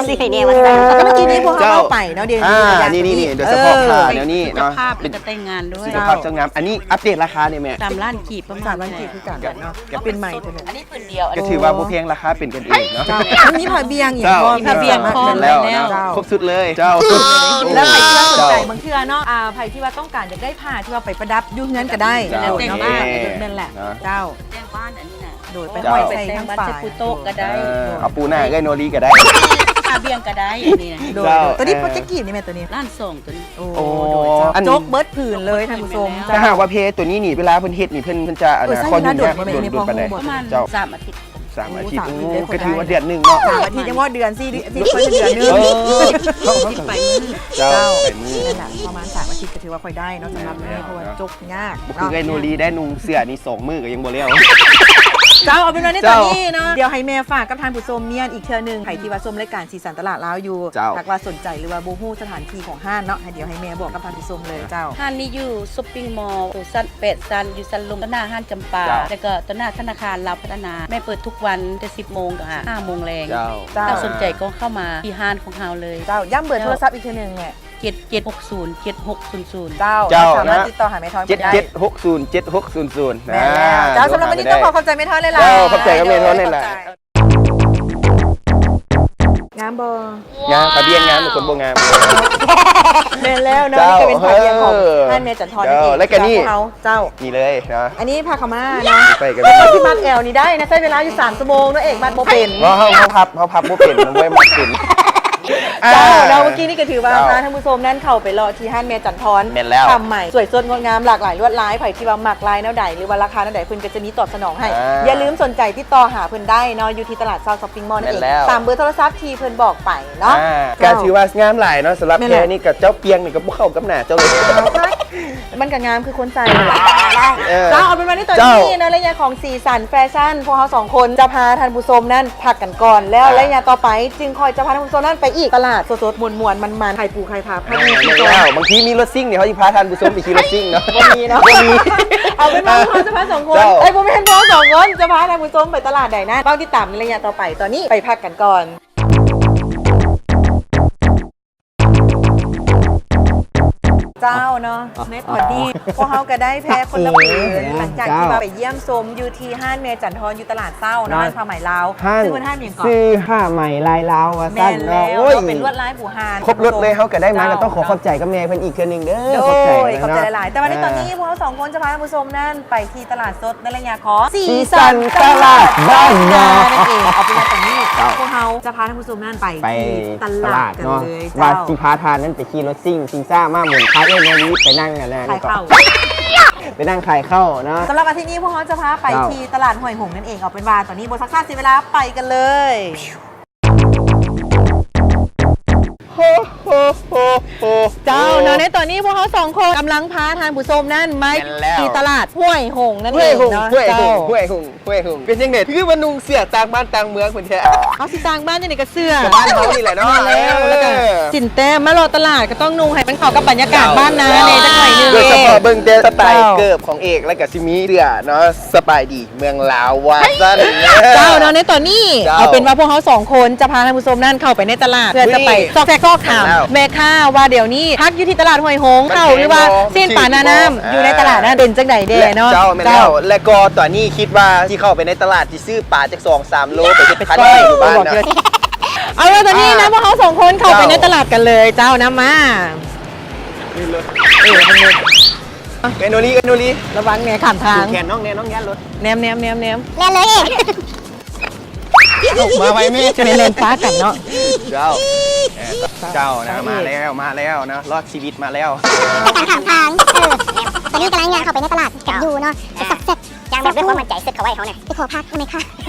ຊື້ໃຫ້ແດ່ວ່າຊັ້ນ. ເມື່ອກີ້ນີ້ພວກເຮົາເວົ້າໄປເນາະ ດຽວ ອ່າ ນີ້ໆ ໂດຍສະເພາະຜ້າແນວນີ້ເນາະ ເປັນເຈົ້າພາບ ເປັນການແຕ່ງງານດ້ວຍ ເຈົ້າ ສຸຂະພາບເຈົ້າງາມ. ອັນນີ້ອັບເດດລາຄາແດ່ແມ່? ສາມລ້ານກີບປະມານ ສາມລ້ານກີບຄືກັນເນາະ ເປັນໄໝຕົວນີ້ ອັນນີ້ ດຽວ ກໍຖືວ່າບໍ່ແພງ ລາຄາເປັນກັນເອງເນາະ ເຈົ້າ ມັນມີຜ້າບ່ຽງອີກ ເຈົ້າ ມີຜ້າບ່ຽງພ້ອມ ແມ່ນແລ້ວ ແມ່ນແລ້ວ ເຈົ້າ ຄົບຊຸດເລີຍ ເຈົ້າ ແລ້ວໃຜທີ່ວ່າສົນໃຈ ເຈົ້າ ບາງເທື່ອເນາະ ອ່າ ໃຜທີ່ວ່າຕ້ອງການຢາກໄດ້ຜ້າທີ່ວ່າໄປປະດັບຢູ່ເຮືອນກໍໄດ້ ເຈົ້າ ໂດຍ ແຕ່ງບ້ານ ເນາະ ແມ່ນແຫຼະ ເຈົ້າ ແຕ່ງບ້ານອັນນີ້ນະ ໂດຍ ໄປຫ້ອຍໃສ່ທາງຝາ ແຕ່ງບ້ານໃສ່ປູໂຕະກໍໄດ້ ເອີ ເອົາປູໜ້າເອື້ອຍໂນລີກໍໄດ້ ຜ້າບ່ຽງກໍໄດ້ ອັນນີ້ນະ ໂດຍ ເຈົ້າ ໂດຍ ຕົວນີ້ ເອີ ຈັກກີບນີ້ແມ່ຕົວນີ້? ລ້ານສອງ ຕົວນີ້ ໂອ້ ໂດຍ ໂດຍ ເຈົ້າ ອັນ ຈົກເບິດຜືນເລີຍທ່ານຜູ້ຊົມ ເຈົ້າ ຖ້າຫາກວ່າເພຕົວນີ້ນີ້ ເວລາເພິ່ນເຮັດນີ້ ເພິ່ນ ເພິ່ນຈະ ອັນນາ ເອີ ໃຊ້ເວລາດົນບໍ່ແມ່ນ ດົນປານໃດ? ປະມານສາມອາທິດ ສາມອາທິດ ໂອ້ ໂອ້ ກໍຖືວ່າເດືອນໜຶ່ງເນາະ ສາມອາທິດ ຍັງວ່າເດືອນສີ່ ສິບກວ່າເດືອນໜຶ່ງ ເອີ ເຈົ້າ ເຈົ້າ ໄປມື້ ເຈົ້າ ໄປມື້ ນັ້ນແຫຼະ ປະມານສາມອາທິດ ກໍຖືວ່າຄ່ອຍໄດ້ເນາະ ສຳລັບມື້ນີ້ ເພາະວ່າຈົກຍາກ ບໍ່ຄືເອື້ອຍໂນລີໄດ້ ນຸ່ງເສື້ອນີ້ສອງມື້ກໍຍັງບໍ່ແລ້ວ ເຈົ້າ ເອົາເປັນວ່າໃນຕອນນີ້ເນາະ ເຈົ້າ ດຽວໃຫ້ແມ່ຝາກກັບທ່ານຜູ້ຊົມມ້ຽນອີກເທື່ອໜຶ່ງ ໃຜທີ່ວ່າຊົມລາຍການ ສັນຕະຫຼາດລາວຢູ່ ເຈົ້າ ຫາກວ່າສົນໃຈ ຫຼືວ່າບໍ່ຮູ້ສະຖານທີ່ຂອງຮ້ານເນາະ ໃຫ້ ດຽວໃຫ້ແມ່ບອກກັບທ່ານຜູ້ຊົມເລີຍ ເຈົ້າ ຮ້ານນີ້ຢູ່ຊັອບປິງມໍ ໂຕຊັ້ນແປດຊັ້ນ ຢູ່ຊັ້ນລຸ່ມ ຕໍ່ໜ້າຮ້ານຈຳປາ ເຈົ້າ ແລ້ວກໍຕໍ່ໜ້າທະນາຄານລາວພັດທະນາ ແມ່ເປີດທຸກວັນແຕ່ສິບໂມງ ຫາຫ້າໂມງແລງ ເຈົ້າ ເຈົ້າ ຖ້າສົນໃຈກໍເຂົ້າມາທີ່ຮ້ານຂອງເຮົາເລີຍ ເຈົ້າ ຢ້ຳເບີໂທລະສັບອີກເທື່ອໜຶ່ງແມ່ ເຈັດເຈັດຫົກສູນ ເຈັດຫົກສູນສູນ ເຈົ້າ ເຈົ້າ ສາມາດຕິດຕໍ່ຫາແມ່ທອນໄດ້ ເຈັດເຈັດຫົກສູນ ເຈັດຫົກສູນສູນ ແມ່ນແລ້ວ ອ່າ ເຈົ້າ ສຳລັບມື້ນີ້ຕ້ອງຂໍຂອບໃຈແມ່ທອນຫຼາຍໆ ເຈົ້າ ຂອບໃຈກັບແມ່ທອນຫຼາຍໆ ງາມບໍ່? ງາມ ຜ້າບ່ຽງງາມ ແຕ່ຄົນບໍ່ງາມ ແມ່ນແລ້ວເນາະ ເຈົ້າ ນີ້ກໍເປັນຜ້າບ່ຽງຂອງ ເອີ ຮ້ານແມ່ຈັນທອນນັ້ນເອງ ແລ້ວກໍນີ້ ເຈົ້າ ນີ້ເລີຍເນາະ ອັນນີ້ຜ້າຂາວມ້າເນາະ ໄປກັນ ຄົນທີ່ມັດແອວນີ້ໄດ້ນະ ໃຊ້ເວລາຢູ່ສາມຊົ່ວໂມງເນາະ ເອກມັດບໍ່ເປັນ ເຮົາ ເຮົາ ເຮົາພັບ ເຮົາພັບບໍ່ເປັນ ເຮົາບໍ່ໄດ້ມັດເປັນ ເຈົ້າເນາະ ອ່າ ເມື່ອກີ້ນີ້ກໍຖືວ່າ ເຈົ້າ ພາທ່ານຜູ້ຊົມນັ້ນເຂົ້າໄປເລາະທີ່ຮ້ານແມ່ຈັນທອນ ແມ່ນແລ້ວ ຜ້າໄໝ ສວຍສົດງົດງາມ ຫຼາກຫຼາຍລວດລາຍ ໃຜທີ່ວ່າມັກລາຍແນວໃດ ຫຼືວ່າລາຄາແນວໃດ ເພິ່ນກໍຈະມີຕອບສະໜອງໃຫ້ ອ່າ ຢ່າລືມສົນໃຈຕິດຕໍ່ຫາເພິ່ນໄດ້ເນາະ ຢູ່ທີ່ຕະຫຼາດເຊົ້າຊັອບປິງມໍລນັ້ນເອງ ແມ່ນແລ້ວ ຕາມເບີໂທລະສັບທີ່ເພິ່ນບອກໄປເນາະ ອ່າ ເຈົ້າ ກໍຖືວ່າງາມຫຼາຍເນາະ ສຳລັບແພນີ້ກໍເຈົ້າປ່ຽງນີ້ກໍບໍ່ເຂົ້າກັບໜ້າເຈົ້າເລີຍ ມັນກໍງາມຄືຄົນໃສ່ ເອີ ເຈົ້າ ເອົາເປັນວ່າໃນຕອນນີ້ເນາະ ໃນໄລຍະຂອງສີສັນແຟຊັ່ນ ພວກເຮົາສອງຄົນຈະພາທ່ານຜູ້ຊົມນັ້ນພັກກັນກ່ອນ ແລ້ວ ອ່າ ໄລຍະຕໍ່ໄປຈຶ່ງຄ່ອຍຈະພາທ່ານຜູ້ຊົມນັ້ນໄປອີກຕະຫຼາດສົດໆ ມ່ວນໆ ມັນໆ ຂາຍປູຂາຍຜັກ ເອີ ແມ່ນແລ້ວ ບາງທີມີລົດຊິ່ງນີ້ ເຮົາຊິພາທ່ານຜູ້ຊົມໄປຂີ່ລົດຊິ່ງເນາະ ບໍ່ມີເນາະ ບໍ່ມີ ເອົາເປັນວ່າພວກເຮົາຈະພາສອງຄົນ ເຈົ້າ ເອີຍ ບໍ່ແມ່ນ ພວກເຮົາສອງຄົນຈະພາທ່ານຜູ້ຊົມໄປຕະຫຼາດໃດນັ້ນ ເຝົ້າຕິດຕາມໃນໄລຍະຕໍ່ໄປ ຕອນນີ້ໄປພັກກັນກ່ອນ. ເຈົ້າເນາະ ໃນຕອນນີ້ພວກເຮົາກໍໄດ້ແພຄົນລະຜືນ ເຈົ້າ ຫຼັງຈາກທີ່ວ່າໄປຢ້ຽມຊົມຢູ່ທີ່ຮ້ານແມ່ຈັນທອນຢູ່ຕະຫຼາດເຊົ້າເນາະ ຮ້ານຜ້າໄໝລາວ ຮ້ານ ຊື່ເພິ່ນຮ້ານຫຍັງເກາະ? ຊື່ຜ້າໄໝລາຍລາວວ່າຊັ້ນເນາະ ແມ່ນແລ້ວ ໂອ້ຍ ເນາະ ເປັນລວດລາຍບູຮານ ຄົບລົດເລີຍ ເຮົາກໍໄດ້ມາ ເຈົ້າ ກໍຕ້ອງຂໍຂອບໃຈກັບແມ່ເພິ່ນອີກເທື່ອໜຶ່ງເດີ ໂດຍ ຂອບໃຈ ຂອບໃຈຫຼາຍໆ ແຕ່ວ່າໃນຕອນນີ້ ອ່າ ພວກເຮົາສອງຄົນຈະພາທ່ານຜູ້ຊົມນັ້ນໄປທີ່ຕະຫຼາດສົດໃນໄລຍະຂອງ ສີສັນຕະຫຼາດບ້ານນາ ນັ້ນເອງ ເອົາເປັນວ່າຕອນນີ້ ເຈົ້າ ພວກເຮົາຈະພາທ່ານ ຜູ້ຊົມນັ້ນໄປ ໄປທີ່ຕະຫຼາດກັນເລີຍ ຕະຫຼາດເນາະ ເຈົ້າ ວ່າຊິພາທ່ານນັ້ນໄປຂີ່ລົດຊິ່ງ ຊິງຊ້າ ມ້າໝູນ ພາເອື້ອຍແມ່ລີໄປນັ່ງອັນນັ້ນ ຂາຍເຂົ້າ ໄປນັ່ງຂາຍເຂົ້າເນາະ ສຳລັບອາທິດນີ້ພວກເຮົາຈະພາໄປ ເຈົ້າ ທີ່ຕະຫຼາດຫ້ວຍຫົງນັ້ນເອງ ເອົາເປັນວ່າຕອນນີ້ບໍ່ຊັກຊ້າເສຍເວລາ ໄປກັນເລີຍ ເຈົ້າເນາະ ໃນຕອນນີ້ພວກເຮົາສອງຄົນກຳລັງພາທ່ານຜູ້ຊົມນັ້ນມາ ແມ່ນແລ້ວ ທີ່ຕະຫຼາດຫ້ວຍຫົງນັ້ນເອງເນາະ ຫ້ວຍຫົງ ເຈົ້າ ຫ້ວຍຫົງ ຫ້ວຍຫົງ ຫ້ວຍຫົງ ເປັນຈັ່ງໃດ ຄືວ່ານຸ່ງເສື້ອຕ່າງບ້ານຕ່າງເມືອງພຸ້ນແທ້ ເອົາ ຊິຕ່າງບ້ານຈັ່ງໃດກໍເສື້ອ ບ້ານເຮົານີ້ແຫຼະເນາະ ແມ່ນແລ້ວ ເອີ ແລ້ວກໍ ເອີ ສິ້ນແຕ້ມ ມາເລາະຕະຫຼາດກໍຕ້ອງນຸ່ງໃຫ້ມັນເຂົ້າກັບບັນຍາກາດ ເຈົ້າ ບ້ານນາແດ່ຈັກໜ້ອຍໜຶ່ງ ໂດຍສະເພາະເບິ່ງແຕ່ສະໄຕ ເຈົ້າ ເກີບຂອງເອກ ແລ້ວກໍຊິມີເສື້ອເນາະ ສະບາຍດີ ເມືອງລາວວ່າຊັ້ນ ເຈົ້າເນາະ ໃນຕອນນີ້ ເຈົ້າ ເອົາເປັນວ່າພວກເຮົາສອງຄົນຈະພາທ່ານຜູ້ຊົມນັ້ນເຂົ້າໄປໃນຕະຫຼາດ ເພື່ອຈະໄປຊອກແຊກຊອກຖາມ ແມ່ນແລ້ວ ແມ່ຄ້າວ່າດຽວນີ້ຜັກຢູ່ທີ່ຕະຫຼາດຫ້ວຍຫົງ ເຂົ້າ ຫຼືວ່າຊີ້ນປາໜ້ານ້ຳ ຢູ່ໃນຕະຫຼາດນັ້ນເປັນຈັ່ງໃດແດ່ເນາະ ເຈົ້າ ແມ່ນແລ້ວ ເຈົ້າ ແລະກໍຕອນນີ້ຄິດວ່າຊິເຂົ້າໄປໃນຕະຫຼາດ ຊິຊື້ປາຈັກສອງສາມໂລໄປເຮັດພັນຢູ່ບ້ານເນາະ ເອົາລະ ຕອນນີ້ນຳພວກເຮົາສອງຄົນເຂົ້າໄປໃນຕະຫຼາດກັນເລີຍ ເຈົ້າ ນຳມາ ເອື້ອຍໂນລີ ເອື້ອຍໂນລີ ລະວັງແນ່ຂ້າມທາງ ແຂນນ້ອງແນ່ ນ້ອງຢ້ານລົດ ແນມໆໆໆ ແລ່ນເລີຍ ເອົ້າ ມາໄວແມ່ ແມ່ນແລ່ນປະກັນເນາະ ເຈົ້າ ເຈົ້ານະ ມາແລ້ວ ມາແລ້ວນະ ລອດຊີວິດມາແລ້ວ ການຂ້າມທາງ ເອີ ຕອນນີ້ກຳລັງຍ່າງເຂົ້າໄປໃນຕະຫຼາດກັນຢູ່ເນາະ ແຊບໆ ຍ່າງແບບດ້ວຍຄວາມໝັ້ນໃຈ ເຊັດເຂົ້າໄວ້ເຮົານີ້ ໄປຂໍຜັກແມ່ຄ້າ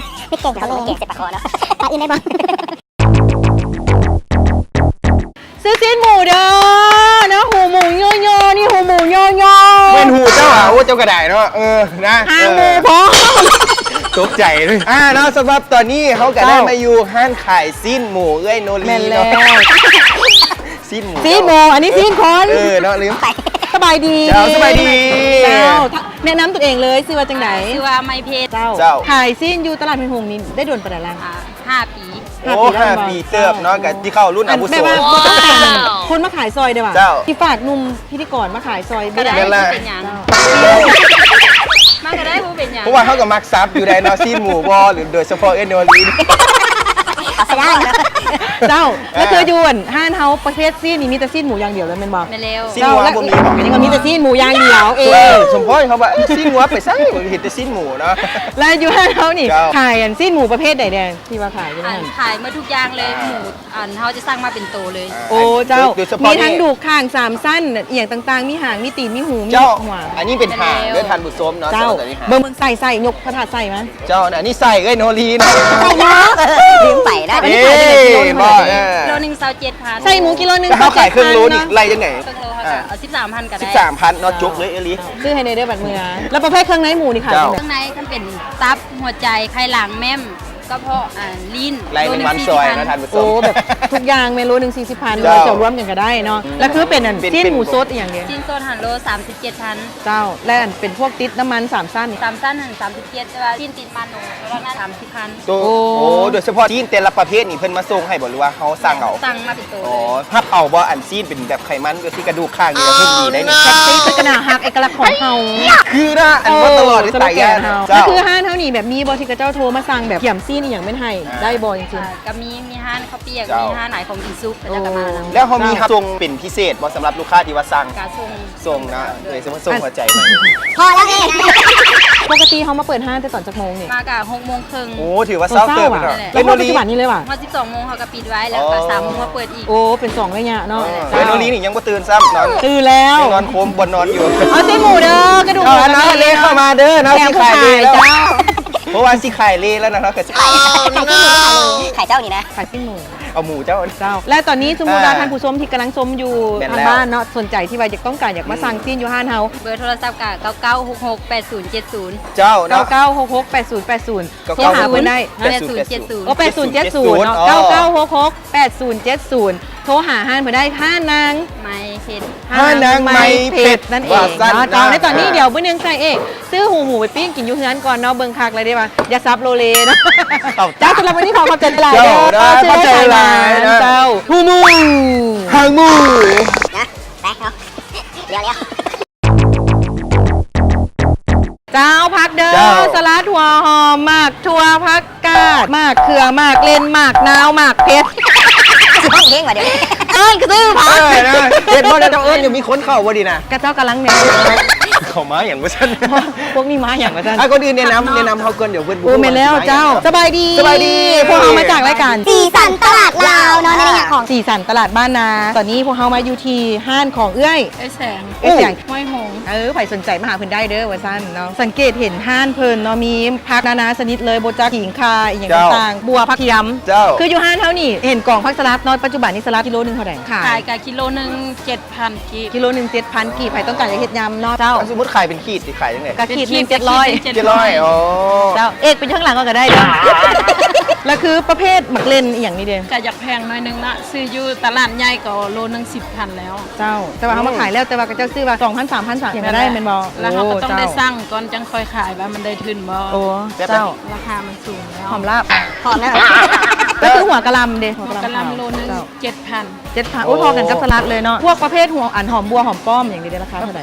ເຮັດແກງທະເລ ເຮັດແກງເຊັດປາຄໍ່ເນາະ ປາອື່ນໄດ້ບໍ່? ຊື້ຊີ້ນໝູເດີ ນະ ຫູໝູຍໍໆ ນີ້ຫູໝູຍໍໆ ແມ່ນຫູເຈົ້າຫວາ? ໂອ້ ເຈົ້າກໍໄດ້ເນາະ ເອີ ນະ ຫາງໝູພ້ອມ ຕົກໃຈເລີຍ ອ່າ ເນາະ ສຳລັບຕອນນີ້ເຮົາກໍໄດ້ມາຢູ່ຮ້ານຂາຍຊີ້ນໝູເອື້ອຍໂນລີ ແມ່ນແລ້ວ ຊີ້ນໝູ ຊີ້ນໝູ ອັນນີ້ຊີ້ນຄົນ ເອີ ເນາະ ລືມ ສະບາຍດີ ເຈົ້າ ສະບາຍດີ ເຈົ້າ ແນະນຳຕົວເອງເລີຍ ຊື່ວ່າຈັ່ງໃດ? ຊື່ວ່າໄມເພັດ ເຈົ້າ ເຈົ້າ ຂາຍຊີ້ນຢູ່ຕະຫຼາດຫ້ວຍຫົງນີ້ໄດ້ດົນປານໃດລະ? ອ່າ ຫ້າປີ ໂອ້ ຫ້າປີ ຫ້າປີເຕີບເນາະ ກໍຊິເຂົ້າລຸ້ນອາວຸໂສ ແບບວ່າບໍ່ຕ້ອງການຄົນມາຂາຍຊ່ອຍເດ້ຫວາ? ເຈົ້າ ຊິຝາກໜຸ່ມພິທີກອນມາຂາຍຊ່ອຍ ກໍໄດ້ ເປັນຫຍັງ ເຈົ້າ ມາກໍໄດ້ ບໍ່ເປັນຫຍັງ ເພາະວ່າເຮົາກໍມັກສັບຢູ່ໃດເນາະ ຊີ້ນໝູບໍ່ ຫຼືໂດຍສະເພາະເອື້ອຍໂນລີ ເຈົ້າ ກໍຄືຢູ່ ອ່າ ຮ້ານເຮົາປະເພດຊີ້ນນີ້ມີແຕ່ຊີ້ນໝູຢ່າງດຽວເລີຍແມ່ນບໍ່? ແມ່ນແລ້ວ ຊີ້ນງົວບໍ່ມີບໍ່? ກໍຍັງວ່າມີແຕ່ຊີ້ນໝູຢ່າງດຽວ ເອີ ສົມພໍເຂົາວ່າຊີ້ນງົວໄປໃສ ເຫັນແຕ່ຊີ້ນໝູເນາະ ແລ້ວຢູ່ຮ້ານເຮົານີ້ ເຈົ້າ ຂາຍອັນຊີ້ນໝູປະເພດໃດແດ່? ທີ່ວ່າຂາຍຢູ່ນັ້ນ ອັນ ຂາຍໝົດທຸກຢ່າງເລີຍ ອ່າ ໝູ ອັນ ເຮົາຈະສັ່ງມາເປັນໂຕເລີຍ ໂອ້ ເຈົ້າ ໂດຍສະເພາະ ມີທັງດູກຂ້າງສາມຊັ້ນ ອີ່ຫຍັງຕ່າງໆ ມີຫາງ ມີຕີນ ມີຫູ ມີຫົວ ເຈົ້າ ອັນນີ້ເປັນຫາງເດີທ່ານຜູ້ຊົມເນາະ ເຈົ້າ ເບິ່ງ ເບິ່ງ ໃສ່ ໃສ່ ຍົກພະທາດໃສ່ມາ ເຈົ້າ ອັນນີ້ໃສ່ເອື້ອຍໂນລີເນາະ ໃສ່ເນາະ ລືມໄປນະ ອັນນີ້ຂາຍໄດ້ກິໂລເທົ່າໃດ? ເອີ ເຈົ້າ ໂລໜຶ່ງ ຊາວເຈັດພັນ ໃສ່ໝູກິໂລໜຶ່ງ ແລ້ວເຮົາຂາຍເຄິ່ງໂລນີ້ ຊາວເຈັດພັນ ໄລ່ຈັ່ງໃດ? ເຄິ່ງໂລເຮົາກໍເອົາສິບສາມພັນກໍໄດ້ ສິບສາມພັນເນາະ ເຈົ້າ ຈົບເລີຍເອີລີ ຊື້ໃຫ້ແດ່ເດີບັດເມືອ ແລ້ວປະເພດເຄື່ອງໃນໝູນີ້ຂາຍຈັ່ງໃດ? ເຄື່ອງໃນຄັນເປັນຕັບ ຫົວໃຈ ໄຂ່ຫຼັງ ແມ້ມ ກະເພາະ ອ່າ ລີ້ນ ໄລ່ແມງວັນຊອຍເນາະທ່ານຜູ້ຊົມ ໂອ້ ແບບທຸກຢ່າງແມ່ນໂລໜຶ່ງສີ່ສິບພັນ ເຈົ້າ ເຈົ້າລວມກັນກໍໄດ້ເນາະ ແລ້ວຄືເປັນອັນຊີ້ນໝູສົດອີ່ຫຍັງເດ? ຊີ້ນສົດຫັ້ນໂລສາມສິບເຈັດພັນ ເຈົ້າ ແລະອັນເປັນພວກຕິດນ້ຳມັນສາມຊັ້ນນີ້? ສາມຊັ້ນຫັ້ນສາມສິບເຈັດ ແຕ່ວ່າຊີ້ນຕິດມັນໂລລະສາມສິບພັນ ໂຕ ໂອ້ ໂດຍສະເພາະຊີ້ນແຕ່ລະປະເພດນີ້ເພິ່ນມາສົ່ງໃຫ້ບໍ່ ຫຼືວ່າເຮົາສັ່ງເອົາ? ສັ່ງມາເປັນໂຕ ອໍ ເລີຍ ຮັບເອົາບໍ່ ອັນຊີ້ນເປັນແບບໄຂມັນ ກໍຄືກະດູກຂ້າງນີ້ ກໍຄືດີໄດ໋ນີ້ ແຊບຊີ້ນກໍໜ້າຮັກ ເອກະລັກຂອງເຮົາ ຄືນະ ອັນວ່າຕະຫຼອດໄດ້ຕາຍຍາກ ເຈົ້າ ຄືຮ້ານເຮົານີ້ແບບມີບໍ່ທີ່ເຂົາເຈົ້າໂທມາສັ່ງແບບຂຽມຊີ້ນ ມີຫຍັງແມ່ນໃຫ້ ອ່າ ໄດ້ບໍ່ຈັ່ງຊີ້? ອ່າ ກໍມີ ມີຮ້ານເຂົ້າປຽກ ເຈົ້າ ມີຮ້ານຂາຍຂອງກິນສຸກ ເຈົ້າ ເຂົາເຈົ້າກໍມານຳ. ແລ້ວເຮົາມີ ເຈົ້າ ສົ່ງເປັນພິເສດບໍ່ ສຳລັບລູກຄ້າທີ່ວ່າສັ່ງ? ກະສົ່ງ ສົ່ງເນາະ ເອີ ສົມມຸດສົ່ງຫົວໃຈມາ. ພໍແລ້ວເອງ. ປົກກະຕິເຮົາມາເປີດຮ້ານແຕ່ຕອນຈັກໂມງນີ້? ມາກະຫົກໂມງເຄິ່ງ. ໂອ້ ຖືວ່າເຊົ້າເຕີບເນາະ. ເປັນໂນລີ ຮອດສິບສອງໂມງເຮົາກໍປິດໄວ້ ແລ້ວກໍສາມໂມງມາເປີດອີກ. ໂອ້ ເປັນສອງໄລຍະເນາະ. ເອີ ເປັນໂນລີນີ້ຍັງບໍ່ຕື່ນຊ້ຳ ນອນ ຕື່ນແລ້ວ ຍັງນອນໂຄມບ່ອນນອນຢູ່. ເອົາຊີ້ນໝູເດີ ກະດູກໝູ ເອົາອັນນັ້ນເລີຍເຂົ້າມາເດີເນາະ. ຊິຂາຍເລແລ້ວ ເພາະວ່າຊິຂາຍເລແລ້ວນະ ເຮົາກໍຊິຂາຍ ຂາຍຊີ້ນໝູ ຂາຍເຈົ້ານີ້ນະ ຂາຍຊີ້ນໝູ. ເອົາໝູເຈົ້າ ເຈົ້າ. ແລະຕອນນີ້ສົມມຸດວ່າ ອ່າ ທ່ານຜູ້ຊົມທີ່ກຳລັງຊົມຢູ່ ແມ່ນແລ້ວ ທາງບ້ານເນາະ ສົນໃຈທີ່ວ່າຢາກຕ້ອງການຢາກມາ ອືມ ສັ່ງຊີ້ນຢູ່ຮ້ານເຮົາ ເບີໂທລະສັບກະ ເກົ້າເກົ້າຫົກຫົກແປດສູນເຈັດສູນ. ເຈົ້າເນາະ ເກົ້າເກົ້າຫົກຫົກແປດສູນແປດສູນ ໂທຫາເພິ່ນໄດ້ ແປດສູນເຈັດສູນ. ໂອ້ ແປດສູນເກົ້າເກົ້າຫົກຫົກແປດສູນເຈັດສູນ. ໂທຫາຮ້ານເພິ່ນໄດ້ ຮ້ານນາງໄມເພັດ ຮ້ານນາງໄມເພັດນັ້ນເອງເນາະ. ເຈົ້າ ໃນຕອນນີ້ດຽວມື້ໜຶ່ງໃສ່ເອກ ຊື້ຫູໝູໄປປີ້ງກິນຢູ່ເຮືອນກ່ອນເນາະ ເບິ່ງຄັກແລ້ວເດ້ວ່າ ຢ່າສັບໂລເລເນາະ. ເຈົ້າ ສຳລັບມື້ນີ້ຂໍຂອບໃຈຫຼາຍໆເດີ. ເຈົ້າ ຂອບໃຈຫຼາຍໆ ເຈົ້າ. ຫູໝູ ຫາງໝູ ນະ ໄປເນາະ ເລວໆ. ເຈົ້າ ຜັກເດີ ເຈົ້າ ສະຫຼັດ ຫົວຫອມ ໝາກຖົ່ວ ຜັກກາດ ໝາກເຂືອ ໝາກເລັ່ນ ໝາກນາວ ໝາກເຜັດ. ຊິຮ້ອງເພງວ່າດຽວ ເອີ້ນຄືຊື່ຜັກ. ເອີ ນະ ເຫັນບໍ່ນະ ເຈົ້າເອີ້ນຢູ່ ມີຄົນເຂົ້າບໍ່ດີນະ ກະເຈົ້າກຳລັງແນວ ເຂົ້າມາຫຍັງວ່າຊັ້ນ ພວກນີ້ມາຫຍັງວ່າຊັ້ນ. ອ່ະ ກ່ອນອື່ນແນະນຳ ແນະນຳເຮົາກ່ອນ ດຽວເພິ່ນບໍ່ຮູ້. ໂອ້ ແມ່ນແລ້ວເຈົ້າ. ສະບາຍດີ ສະບາຍດີ ພວກເຮົາມາຈາກລາຍການສີສັນຕະຫຼາດລາວເນາະ ໃນໄລຍະຂອງສີສັນຕະຫຼາດບ້ານນາ. ຕອນນີ້ພວກເຮົາມາຢູ່ທີ່ຮ້ານຂອງເອື້ອຍ ເອື້ອຍແສງ ເອື້ອຍແສງ ຫ້ວຍຫົງ. ເອີ ໃຜສົນໃຈມາຫາເພິ່ນໄດ້ເດີວ່າຊັ້ນເນາະ. ສັງເກດເຫັນຮ້ານເພິ່ນເນາະ ມີຜັກນານາຊະນິດເລີຍ ບໍ່ຈັກຂີງຂ່າອີ່ຫຍັງຕ່າງໆ ບົວ ຜັກທຽມ. ເຈົ້າ ຄືຢູ່ຮ້ານເຮົານີ້ເຫັນກອງຜັກສະຫຼັດເນາະ ປັດຈຸບັນນີ້ສະຫຼັດກິໂລໜຶ່ງເທົ່າໃດ? ຂາຍກະກິໂລໜຶ່ງເຈັດພັນກີບ. ກິໂລໜຶ່ງເຈັດພັນກີບ ໃຜຕ້ອງການຈະເຮັດຍຳເນາະ. ເຈົ້າ ສົມມຸດຂາຍເປັນຂີດ ຂາຍຈັ່ງໃດ? ກະຂີດໜຶ່ງເຈັດຮ້ອຍ. ເຈັດຮ້ອຍ ອໍ ເຈົ້າ. ເອກໄປຢູ່ທາງຫຼັງກໍໄດ້ເດີ ແລ້ວຄືປະເພດໝາກເລັ່ນອີ່ຫຍັງນີ້ເດ? ກະຢາກແພງໜ້ອຍໜຶ່ງເນາະ ຊື້ຢູ່ຕະຫຼາດໃຫຍ່ກໍໂລໜຶ່ງສິບພັນແລ້ວ. ເຈົ້າ ແຕ່ວ່າເຮົາມາຂາຍແລ້ວ ອືມ ແຕ່ວ່າເຂົາເຈົ້າຊື້ວ່າສອງພັນ ສາມພັນ ສາມພັນ ຫຍັງກໍໄດ້ແມ່ນບໍ່? ແລ້ວເຮົາກໍຕ້ອງໄດ້ ໂອ້ ເຈົ້າ ສັ່ງກ່ອນ ຈັ່ງຄ່ອຍຂາຍວ່າມັນໄດ້ທຶນບໍ່. ໂອ້ ເຈົ້າ ລາຄາມັນສູງແລ້ວ. ຫອມລາບ ຫອມແລ້ວ. ກໍຄືຫົວກະຫຼ່າເດ? ຫົວກະຫຼ່າ ຫົວກະຫຼ່າໂລໜຶ່ງເຈົ້າ ເຈັດພັນ. ເຈັດພັນ ໂອ້ ໂອ້ ພໍກັນກັບສະຫຼັດເລີຍເນາະ. ພວກປະເພດຫົວ ອັນ ຫອມບົວ ຫອມປ້ອມຫຍັງນີ້ເດ ລາຄາເທົ່າໃດ?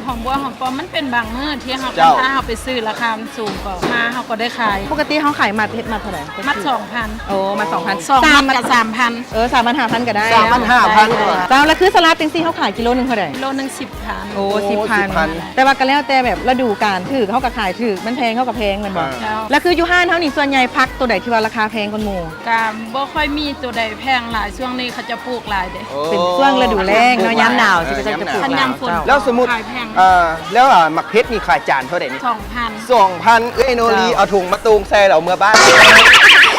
ຫອມບົວ ຫອມປ້ອມ ມັນເປັນບາງມື້ທີ່ເຮົາ ເຈົ້າ ຖ້າເຮົາໄປຊື້ລາຄາມັນສູງ ກໍມາເຮົາກໍໄດ້ຂາຍ. ປົກກະຕິເຮົາຂາຍມັດ ເຮັດມັດເທົ່າໃດ? ມັດສອງພັນ. ໂອ້ ມັດສອງພັນ ສອງມັດກໍສາມພັນ. ເອີ ສາມມັດ ຫ້າພັນກໍໄດ້. ສາມມັດ ຫ້າພັນ. ເຈົ້າ ແລ້ວຄືສະຫຼັດຈັ່ງຊີ້ເຮົາຂາຍກິໂລໜຶ່ງເທົ່າໃດ? ກິໂລໜຶ່ງສິບພັນ. ໂອ້ ໂອ້ ສິບພັນ ສິບພັນ. ແຕ່ວ່າກໍແລ້ວແຕ່ແບບລະດູການ ຖືກເຮົາກໍຂາຍຖືກ ມັນແພງເຮົາກໍແພງແມ່ນບໍ່? ອ່າ ເຈົ້າ. ແລ້ວຄືຢູ່ຮ້ານເຮົານີ້ ສ່ວນໃຫຍ່ຜັກໂຕໃດທີ່ວ່າລາຄາແພງກວ່າໝູ່? ກະບໍ່ຄ່ອຍມີໂຕໃດແພງຫຼາຍ ຊ່ວງນີ້ເຂົາເຈົ້າປູກຫຼາຍເດ້. ໂອ້ ເປັນຊ່ວງລະດູແລ້ງເນາະ ຍາມໜາວ ເອີ ຊິເຂົາເຈົ້າຈະປູກຫຼາຍ. ເຈົ້າ ແລ້ວສົມມຸດ ເອີ ແລ້ວ ອ່າ ໝາກເຜັດນີ້ຂາຍຈານເທົ່າໃດນີ້? ສອງພັນ. ສອງພັນ. ເອື້ອຍໂນລີ ເຈົ້າ ເອົາຖົງມາໂຕ່ງໃສ່ແລ້ວເມືອບ້ານ.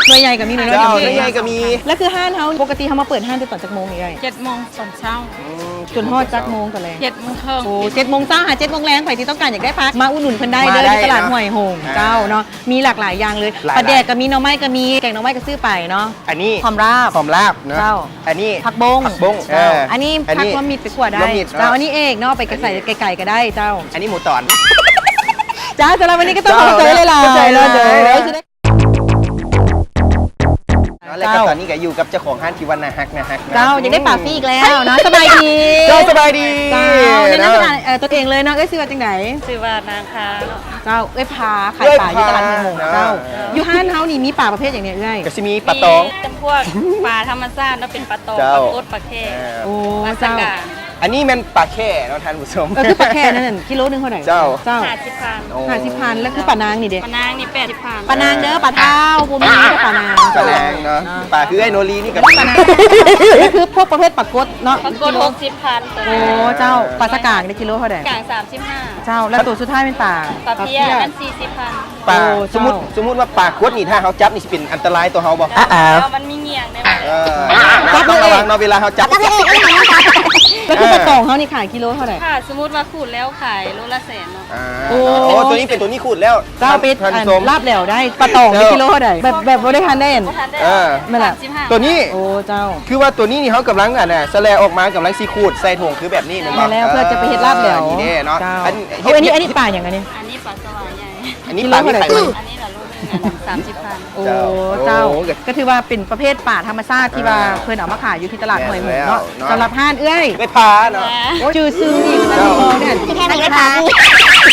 ໜ່ວຍໃຫຍ່ກໍມີ ໜ່ວຍນ້ອຍກໍມີ ເຈົ້າ ໜ່ວຍໃຫຍ່ກໍມີ. ແລ້ວຄືຮ້ານເຮົາ ປົກກະຕິເຮົາມາເປີດຮ້ານແຕ່ຕອນຈັກໂມງນີ້ເອື້ອຍ? ເຈັດໂມງຕອນເຊົ້າ. ອືມ ຈົນຮອດຈັກໂມງຕອນແລງ? ເຈັດໂມງເຄິ່ງ. ໂອ້ ເຈັດໂມງເຊົ້າຫາເຈັດໂມງແລງ ໃຜທີ່ຕ້ອງການຢາກໄດ້ຜັກ ມາອຸດໜູນເພິ່ນໄດ້ເດີ ມາໄດ້ ຢູ່ຕະຫຼາດ ເນາະ ຫ້ວຍຫົງ. ອ່າ ເຈົ້າເນາະ ມີຫຼາກຫຼາຍຢ່າງເລີຍ. ຫຼາກ ປາແດກກໍມີ ໜໍ່ໄມ້ກໍມີ ແກງໜໍ່ໄມ້ກໍຊື້ໄປເນາະ. ອັນນີ້ຫອມລາບ ຫອມລາບເນາະ. ເຈົ້າ ອັນນີ້ຜັກບົ້ງ. ຜັກບົ້ງ. ເຈົ້າ ເອີ ອັນນີ້ ອັນນີ້ຜັກລວມມິດໄປຂົ້ວໄດ້. ລວມມິດເນາະ. ເຈົ້າ ອັນນີ້ເອກເນາະ ໄປກະໃສ່ໄກໆກໍໄດ້ເຈົ້າ. ອັນນີ້ໝູຕອນ. ເຈົ້າ ສຳລັບມື້ນີ້ກໍຕ້ອງຂອບໃຈຫຼາຍໆເນາະ. ເຈົ້າ ເນາະ ເຈົ້າ ເນາະ. ເນາະ ແລ້ວກໍຕອນນີ້ກໍຢູ່ກັບເຈົ້າຂອງຮ້ານທີ່ວ່າໜ້າຮັກ ໜ້າຮັກເນາະ. ເຈົ້າ ຢາກໄດ້ປາຟຣີອີກແລ້ວເນາະ. ສະບາຍດີ ເຈົ້າ ສະບາຍດີ. ເຈົ້າ ແນະນຳຕົວເອງເລີຍເນາະ. ເອື້ອຍຊື່ວ່າຈັ່ງໃດ? ຊື່ວ່ານາງພາ. ເຈົ້າ ເອື້ອຍພາ ຂາຍປາຢູ່ຕະຫຼາດຫ້ວຍຫົງ. ເຈົ້າ ເຈົ້າ ຢູ່ຮ້ານເຮົານີ້ມີປາປະເພດຫຍັງແດ່ເອື້ອຍ? ກໍຊິມີປາຕອງ ມີຈຳພວກປາທຳມະຊາດເນາະ ເປັນປາຕອງ ເຈົ້າ ປາກົດ ປາແຂ້ ເອີ ໂອ້ ປາສະກາງ. ເຈົ້າ ອັນນີ້ແມ່ນປາແຂ້ເນາະທ່ານຜູ້ຊົມ. ເອີ ຄືປາແຂ້ນັ້ນ ກິໂລໜຶ່ງເທົ່າໃດ? ເຈົ້າ ເຈົ້າ ຫ້າສິບພັນ. ໂອ້ ຫ້າສິບພັນ. ແລ້ວຄືປານາງນີ້ເດ? ປານາງນີ້ແປດສິບພັນ. ປານາງເດີ ປາເທົາ ບໍ່ມີແຕ່ປານາງ. ປານາງເນາະ. ອ່າ ປາຄືໄອ້ໂນລີນີ້ກໍມີ ປານາງ. ແລ້ວຄືພວກປະເພດປາກົດເນາະ? ປາກົດຫົກສິບພັນ. ໂອ້ ເຈົ້າ ປາສະກາງເດ ກິໂລເທົ່າໃດ? ສະກາງສາມສິບຫ້າ. ເຈົ້າ ແລ້ວໂຕສຸດທ້າຍແມ່ນປາ? ປາເພຍ ປາເພຍ ມັນສີ່ສິບພັນ. ປາ ໂອ້ ສົມມຸດ ເຈົ້າ ສົມມຸດວ່າປາກົດນີ້ ຖ້າເຮົາຈັບນີ້ຊິເປັນອັນຕະລາຍຕໍ່ເຮົາບໍ່? ອ້າວ ມັນມີງຽງໄດ້. ເອີ ຕ້ອງລະວັງເນາະ ເວລາເຮົາຈັບ. ແລ້ວຄືປາຕອງເຮົານີ້ຂາຍກິໂລເທົ່າໃດ? ຖ້າສົມມຸດວ່າຂູດແລ້ວຂາຍໂລລະແສນເນາະ. ອ່າ ໂອ້ ໂອ້ ໂຕນີ້ເປັນໂຕນີ້ຂູດແລ້ວ. ເຈົ້າ ເປັນອັນລາບແຫຼວໄດ້ ປາຕອງນີ້ກິໂລເທົ່າໃດ? ແບບ ແບບບໍ່ໄດ້ທັນໄດ້ອັນ ບໍ່ທັນໄດ້. ເອີ ແມ່ນລະ ສາມສິບຫ້າ. ໂຕນີ້ ໂອ້ ເຈົ້າ ຄືວ່າໂຕນີ້ນີ້ເຮົາກຳລັງອັນນ່າ ສະແລະອອກມາ ກຳລັງຊິຂູດໃສ່ຖົງຄືແບບນີ້ແມ່ນບໍ່? ແມ່ນແລ້ວ ເພື່ອຈະໄປເຮັດລາບແຫຼວ. ອ່າ ນີ້ເດ້ເນາະ. ເຈົ້າ ອັນ ໂອ້ ອັນນີ້ ອັນນີ້ປາຫຍັງອັນນີ້? ອັນນີ້ປາສະຫວາຍໃຫຍ່. ອັນນີ້ປາມີຂາຍບໍ່? ອັນນີ້ລະໂລໜຶ່ງ. ສາມສິບພັນ. ໂອ້ ເຈົ້າ ເຈົ້າ ໂອ້ ກໍ ກໍຖືວ່າເປັນປະເພດປາທຳມະຊາດທີ່ວ່າ ອ່າ ເພິ່ນເອົາມາຂາຍຢູ່ທີ່ຕະຫຼາດຫ້ວຍຫົງເນາະ. ແມ່ນແລ້ວເນາະ ສຳລັບຮ້ານເອື້ອຍ ເອື້ອຍພາເນາະ. ໂອ້ ຊື່ ຊື່ອີກ ເຈົ້າ ແມ່ນ ແມ່ນເອື້ອຍພາ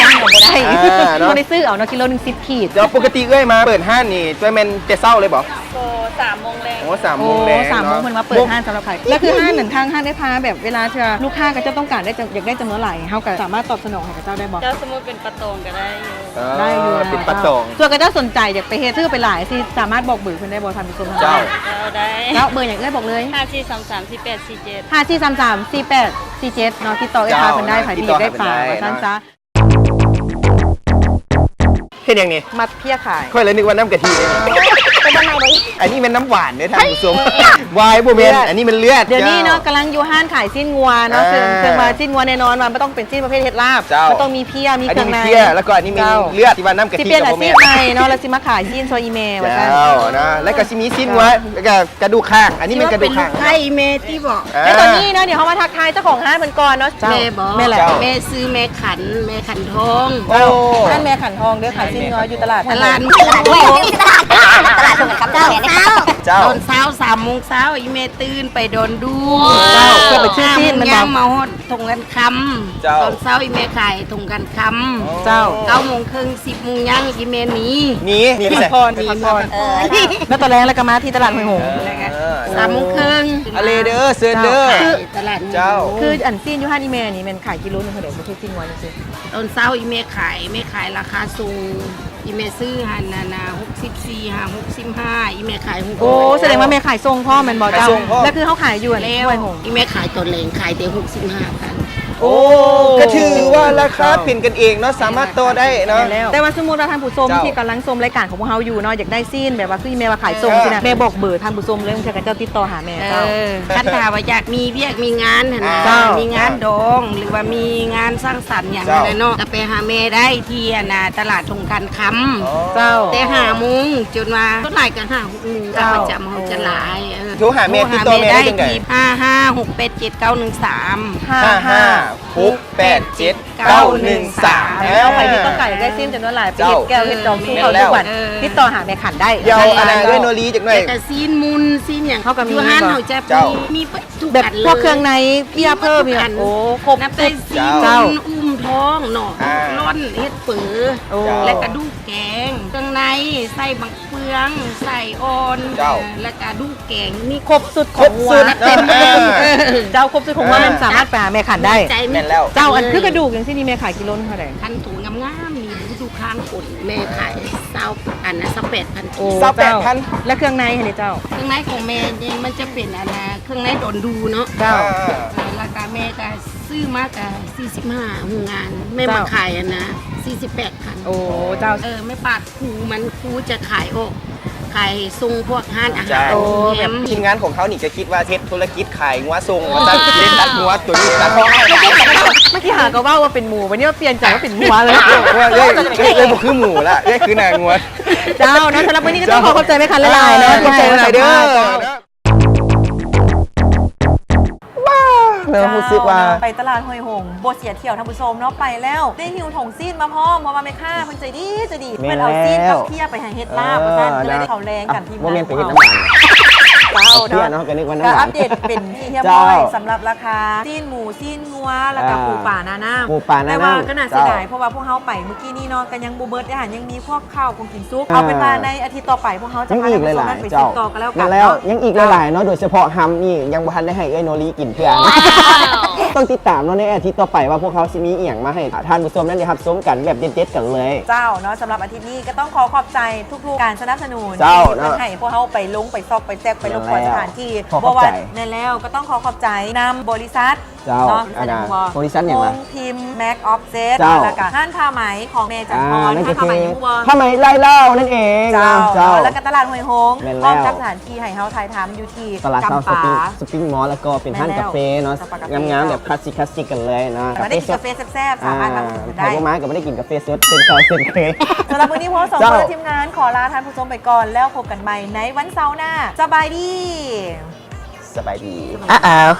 ຈ້າງກໍບໍ່ໄດ້ ອ່າ ເນາະ ຕ້ອງໄດ້ຊື້ເອົາເນາະ ກິໂລໜຶ່ງສິບຂີດ. ແລ້ວປົກກະຕິເອື້ອຍມາເປີດຮ້ານນີ້ ຈະແມ່ນແຕ່ເຊົ້າເລີຍບໍ່? ໂອ້ ສາມໂມງແລງ. ໂອ້ ສາມໂມງແລງ ໂອ້ ສາມໂມງເນາະ ເພິ່ນມາເປີດຮ້ານສຳລັບຂາຍ. ແລ້ວຄືຮ້ານນັ້ນ ທາງຮ້ານເອື້ອຍພາ ແບບເວລາເທື່ອລູກຄ້າເຂົາເຈົ້າຕ້ອງການໄດ້ຈຳ ຢາກໄດ້ຈຳນວນຫຼາຍ ເຮົາກໍສາມາດຕອບສະໜອງໃຫ້ເຂົາເຈົ້າໄດ້ບໍ່? ເຈົ້າ ສົມມຸດເປັນປາຕອງກໍໄດ້ຢູ່. ເອີ ໄດ້ຢູ່ ເປັນປາຕອງ. ເຈົ້າ ສ່ວນເຂົາເຈົ້າສົນໃຈຢາກໄປເຮັດ ຊື້ໄປຫຼາຍ ຊິສາມາດບອກເບີເພິ່ນໄດ້ບໍ່ ທ່ານຜູ້ຊົມ? ເຈົ້າ ເຈົ້າ ໄດ້. ເຈົ້າ ເບີຫຍັງເອື້ອຍ ບອກເລີຍ. ຫ້າສີ່ສາມສາມສີ່ແປດສີ່ເຈັດ. ຫ້າສີ່ສາມສາມສີ່ແປດສີ່ເຈັດເນາະ ຕິດຕໍ່ເອື້ອຍພາເພິ່ນໄດ້. ເຈົ້າ ໃຜທີ່ຢາກໄດ້ປາ ຕິດຕໍ່ຫາເພິ່ນໄດ້ ວ່າຊັ້ນຊະ. ເນາະ ເຮັດຫຍັງນີ້? ມັດເພຍຂາຍ. ຂ້ອຍລະນຶກວ່ານ້ຳກະທິເດ້. ເປັນນ້ຳໃໝ່ບໍ່? ອັນນີ້ແມ່ນນ້ຳຫວານເດ້ທ່ານຜູ້ຊົມ. ວາຍ ບໍ່ແມ່ນ ເລືອດ ອັນນີ້ແມ່ນເລືອດ. ດຽວນີ້ເນາະ ເຈົ້າ ກຳລັງຢູ່ຮ້ານຂາຍຊີ້ນງົວເນາະ. ອ່າ ເຊິ່ງ ເຊິ່ງວ່າຊີ້ນງົວແນ່ນອນວ່າມັນຕ້ອງເປັນຊີ້ນປະເພດເຮັດລາບ. ເຈົ້າ ມັນຕ້ອງມີເພຍ ມີເຄື່ອງໃນ. ອັນນີ້ມີເພຍ ແລ້ວກໍອັນນີ້ມີ ເຈົ້າ ເລືອດ ທີ່ວ່ານ້ຳກະທິ. ຊິປ່ຽນອາຊີບໃໝ່ເນາະ ແລ້ວຊິມາຂາຍຊີ້ນຊ່ອຍອີ່ແມ່ວ່າຊັ້ນ. ເຈົ້າ ເນາະ ແລ້ວກໍຊິມີຊີ້ນງົວ ເຈົ້າ ແລ້ວກໍ ກະດູກຂ້າງ. ອັນນີ້ແມ່ນກະດູກຂ້າງ. ເປັນລູກຄ້າອີ່ແມ່ຕິບໍ? ອ່າ ແລ້ວຕອນນີ້ເນາະ ດຽວເຮົາມາທັກທາຍເຈົ້າຂອງຮ້ານເພິ່ນກ່ອນເນາະ. ເຈົ້າ ແມ່ບໍ? ແມ່ແຫຼະ. ເຈົ້າ ແມ່ຊື່ແມ່ຂັນ ແມ່ຂັນທອງ. ໂອ້ ໂອ້ ຮ້ານແມ່ຂັນທອງເດີ ຂາຍຊີ້ນງົວຢູ່ຕະຫຼາດ ຕະຫຼາດ ຕະຫຼາດ ເຈົ້າ ຕອນເຊົ້າ ເຈົ້າ ຕອນເຊົ້າສາມໂມງເຊົ້າ ອີ່ແມ່ຕື່ນໄປດອນດູ. ເຈົ້າ ເພື່ອໄປຊື້ຊີ້ນແມ່ນບໍ່? ມາຮອດທົ່ງກັນຄຳ. ເຈົ້າ ຕອນເຊົ້າອີ່ແມ່ຂາຍທົ່ງກັນຄຳ. ເຈົ້າ ເກົ້າໂມງເຄິ່ງ ສິບໂມງຍ່າງ ອີ່ແມ່ໜີ ໜີ ໜີໄປໃສ? ພັກຜ່ອນ ໜີ ພັກຜ່ອນ. ເອີ ແລ້ວຕອນແລງແລ້ວກໍມາທີ່ຕະຫຼາດຫ້ວຍຫົງ. ເອີ ສາມໂມງເຄິ່ງ ອາເລເດີ ເຊີນເດີ. ເຈົ້າ ຄື ເຈົ້າ ຄືອັນຊີ້ນຢູ່ຮ້ານອີ່ແມ່ນີ້ແມ່ນຂາຍກິໂລໜຶ່ງເທົ່າໃດ? ບໍ່ຄືຊີ້ນງົວຈັ່ງຊີ້. ຕອນເຊົ້າອີ່ແມ່ຂາຍ ແມ່ຂາຍລາຄາສົ່ງ. ອີ່ແມ່ຊື້ຫັ້ນນະ ຫົກສິບສີ່ຫາຫົກສິບຫ້າ ອີ່ແມ່ຂາຍຫົກ. ໂອ້ ສະແດງວ່າແມ່ຂາຍສົ່ງພ້ອມແມ່ນບໍ່ເຈົ້າ? ຂາຍສົ່ງພ້ອມ. ແລ້ວຄືເຮົາຂາຍຢູ່ ແລ້ວ ຫ້ວຍຫົງ ອີ່ແມ່ຂາຍຕອນແລງ ຂາຍແຕ່ຫົກສິບຫ້າພັນ. ໂອ້ ກໍຖືວ່າລາຄາເປັນກັນເອງເນາະ ສາມາດຕໍ່ໄດ້ເນາະ. ແມ່ນແລ້ວ ແຕ່ວ່າສົມມຸດວ່າທ່ານຜູ້ຊົມ ເຈົ້າ ທີ່ກຳລັງຊົມລາຍການຂອງພວກເຮົາຢູ່ເນາະ ຢາກໄດ້ຊີ້ນແບບວ່າຄືອີ່ແມ່ວ່າຂາຍສົ່ງຊີ້ນະ ເຈົ້າ ແມ່ບອກເບີທ່ານຜູ້ຊົມເລີຍ ບາງເທື່ອເຂົາເຈົ້າຕິດຕໍ່ຫາແມ່. ເອີ ເຈົ້າ ຄັນຖ້າວ່າຢາກມີວຽກມີງານຫັ້ນນະ. ອ່າ ເຈົ້າ ມີງານດອງ ຫຼືວ່າມີງານສັງສັນຫຍັງຫັ້ນນະເນາະ ກໍໄປຫາແມ່ໄດ້ທີ່ອັນນະ ຕະຫຼາດທົ່ງການຄຳ. ເຈົ້າ ແຕ່ຫ້າໂມງຈົນວ່າ ສ່ວນຫຼາຍກໍຫ້າຫົກໂມງ ເຈົ້າ ປະຈຳເຮົາຈະຫຼາຍ. ເອີ ໂທຫາແມ່ ຕິດຕໍ່ແມ່ໄດ້ຈັ່ງໃດ? ຫ້າຫ້າຫົກແປດເຈັດເກົ້າໜຶ່ງສາມ. ຫ້າຫ້າຫົກແປດເຈັດເກົ້າໜຶ່ງສາມ. ເອີ ໃຜທີ່ຕ້ອງການຢາກໄດ້ຊີ້ນຈຳນວນຫຼາຍ ໄປເຮັດແກ້ວເຮັດດອງສູ່ເຂົາທຸກວັນ ຕິດຕໍ່ຫາແມ່ຂັນໄດ້. ດຽວອັນນັ້ນເອື້ອຍໂນລີຈັກໜ້ອຍ ແລ້ວກໍຊີ້ນໝຸ່ນຊີ້ນຫຍັງ ເຮົາກໍມີ ຢູ່ຮ້ານເຮົາຈະມີ ມີເບິດ ແບບພວກເຄື່ອງໃນ ເພຍເພີ່ມ ໂອ້ ຄົບ ນັບແຕ່ຊີ້ນ ເຈົ້າ ອຸ້ມທ້ອງເນາະ ອ່າ ລູກລ້ອນ ເຮັດເປີ ໂອ້ ແລ້ວກະດູກແກງ ເຄື່ອງໃນ ໃສ່ບັກເຟືອງ ໃສ່ອ່ອນ ເຈົ້າ ແລ້ວກະດູກແກງ ມີຄົບຊຸດຂອງງົວ ຄົບຊຸດ ເອີ ເຈົ້າ ຄົບຊຸດຂອງງົວ ອ່າ ແມ່ນສາມາດໄປຫາແມ່ຂັນໄດ້. ແມ່ນແລ້ວ ເຈົ້າ ອັນຄືກະດູກຈັ່ງຊີ້ນີ້ ແມ່ຂາຍກິໂລເທົ່າໃດ? ຄັນໂຕງາມໆນີ້ ຢູ່ຂ້າງກົ້ນ ແມ່ຂາຍຊາວ ອັນນະ ຊາວແປດພັນ. ໂອ້ ຊາວແປດພັນ ເຈົ້າ ແລະເຄື່ອງໃນຫັ້ນເດເຈົ້າ? ເຄື່ອງໃນຂອງແມ່ນີ້ມັນຈະເປັນອັນນະ ເຄື່ອງໃນດອນດູເນາະ. ເຈົ້າ ເອີ ແລ້ວກະແມ່ກະຊື້ມາກະສີ່ສິບຫ້າໂຮງງານ ແມ່ມາຂາຍອັນນະສີ່ສິບແປດພັນ. ໂອ້ ເຈົ້າ ເອີ ແມ່ປາດຄູມັນ ຄູຈະຂາຍອອກ ຂາຍສົ່ງພວກຮ້ານອາຫານ ໂຮງແຮມ. ທີມງານຂອງເຮົານີ້ກະຄິດວ່າເຮັດທຸລະກິດຂາຍງົວສົ່ງວ່າຊັ້ນ ຊິໄດ້ຕັດງົວໂຕນີ້ຕັດ. ເມື່ອກີ້ຫາກໍເວົ້າວ່າເປັນໝູ ບັດນີ້ວ່າປ່ຽນໃຈວ່າເປັນງົວເລີຍ. ເອື້ອຍ ເອື້ອຍ ເອື້ອຍບໍ່ຄືໝູລະ ເອື້ອຍຄືໜ້າງົວ. ເຈົ້າເນາະ ສຳລັບມື້ນີ້ກໍຕ້ອງຂໍຂອບໃຈແມ່ຂັນຫຼາຍໆເນາະ ເອີ ທີ່ໃຫ້ ຂອບໃຈຫຼາຍໆເດີ. ເນາະ ຮູ້ສຶກວ່າ ເຈົ້າເນາະ ໄປຕະຫຼາດຫ້ວຍຫົງ ບໍ່ເສຍທ່ຽວທ່ານຜູ້ຊົມເນາະ ໄປແລ້ວໄດ້ຫິ້ວຖົງຊີ້ນມາພ້ອມ ເພາະວ່າແມ່ຄ້າເພິ່ນໃຈດີ ໃຈດີ. ແມ່ນແລ້ວ ເພິ່ນເອົາຊີ້ນກັບເພຍໄປໃຫ້ເຮັດລາບ ເອີ ວ່າຊັ້ນ ເນາະ ກໍເລີຍໄດ້ເຂົ້າແລງກັນ ອ່າ ທີມງານ ບໍ່ແມ່ນໄປເຮັດນ້ຳມັນ ເອົາເພຍເນາະ ກໍນຶກວ່ານ້ຳມັນ. ກໍອັບເດດເປັນທີ່ຮຽບຮ້ອຍ ເຈົ້າ ສຳລັບລາຄາຊີ້ນໝູ ຊີ້ນງົວ ແລ້ວກໍ ອ່າ ປູປາໜ້ານ້ຳ ປູປາໜ້ານ້ຳ. ແຕ່ວ່າກໍໜ້າເສຍດາຍ ເຈົ້າ ເພາະວ່າພວກເຮົາໄປມື້ກີ້ນີ້ເນາະ ກໍຍັງບໍ່ເບິດເດ້ ຍັງມີພວກ ເຂົ້າຂອງກິນສຸກ. ເອົາເປັນວ່າໃນອາທິດຕໍ່ໄປ ພວກເຮົາຈະພາທ່ານຜູ້ຊົມນັ້ນໄປສືບຕໍ່ກັນແລ້ວກັນເນາະ. ຍັງອີກຫຼາຍໆເນາະ ໂດຍສະເພາະຮຳນີ້ຍັງບໍ່ທັນໄດ້ໃຫ້ເອື້ອຍໂນລີກິນເທື່ອ. ຕ້ອງຕິດຕາມເນາະ ໃນອາທິດຕໍ່ໄປວ່າພວກເຮົາຊິມີອີ່ຫຍັງມາໃຫ້ທ່ານຜູ້ຊົມນັ້ນໄດ້ຮັບຊົມກັນແບບເດັດໆກັນເລີຍ. ເຈົ້າເນາະ ສຳລັບອາທິດນີ້ກໍຕ້ອງຂໍຂອບໃຈທຸກໆການສະໜັບສະໜູນ ເຈົ້າເນາະ ທີ່ເພິ່ນໃຫ້ພວກເຮົາໄປລົງໄປຊອກໄປແຊກໄປລົບກວນສະຖານທີ່ ເຈົ້າ ບໍ່ວ່າ ແມ່ນແລ້ວ ກໍຕ້ອງຂໍຂອບໃຈນຳບໍລິສັດ ເຈົ້າ ເນາະ ອັນນ່າ ບໍລິສັດຫຍັງວະ? ໂຮງພິມ Max Offset ເຈົ້າ ແລ້ວກະຮ້ານຜ້າໄໝຂອງແມ່ຈັນພອນ ອ່າ ຮ້ານຜ້າໄໝ ຮູ້ບໍ່? ຜ້າໄໝລາຍລາວນັ້ນເອງ ເຈົ້າ ເນາະ ເຈົ້າ ແລ້ວກະຕະຫຼາດຫ້ວຍຫົງ ແມ່ນແລ້ວ ພ້ອມກັບສະຖານທີ່ໃຫ້ເຮົາຖ່າຍທຳຢູ່ທີ່ ຕະຫຼາດ ກຳປາ ຊັອບປິງ ຊັອບປິງມໍ ແລ້ວກໍເປັນຮ້ານກາເຟເນາະ ແມ່ນແລ້ວ ງາມໆ ແບບຄລາສສິກ ຄລາສສິກກັນເລີຍເນາະ ມາໄດ້ກິນກາເຟແຊບໆ ສາມາດມາອຸດໜູນໄດ້ ອ່າ ໃຜບໍ່ມາກໍບໍ່ໄດ້ກິນກາເຟສົດ ເຊັ່ນເກົ່າເຊັ່ນເຄີຍ. ສຳລັບມື້ນີ້ພວກເຮົາສອງຄົນ ເຈົ້າ ແລະ ທີມງານ ຂໍລາທ່ານຜູ້ຊົມໄປກ່ອນ ແລ້ວພົບກັນໃໝ່ໃນວັນເສົາໜ້າ. ສະບາຍດີ ສະບາຍດີ ອ້າວ.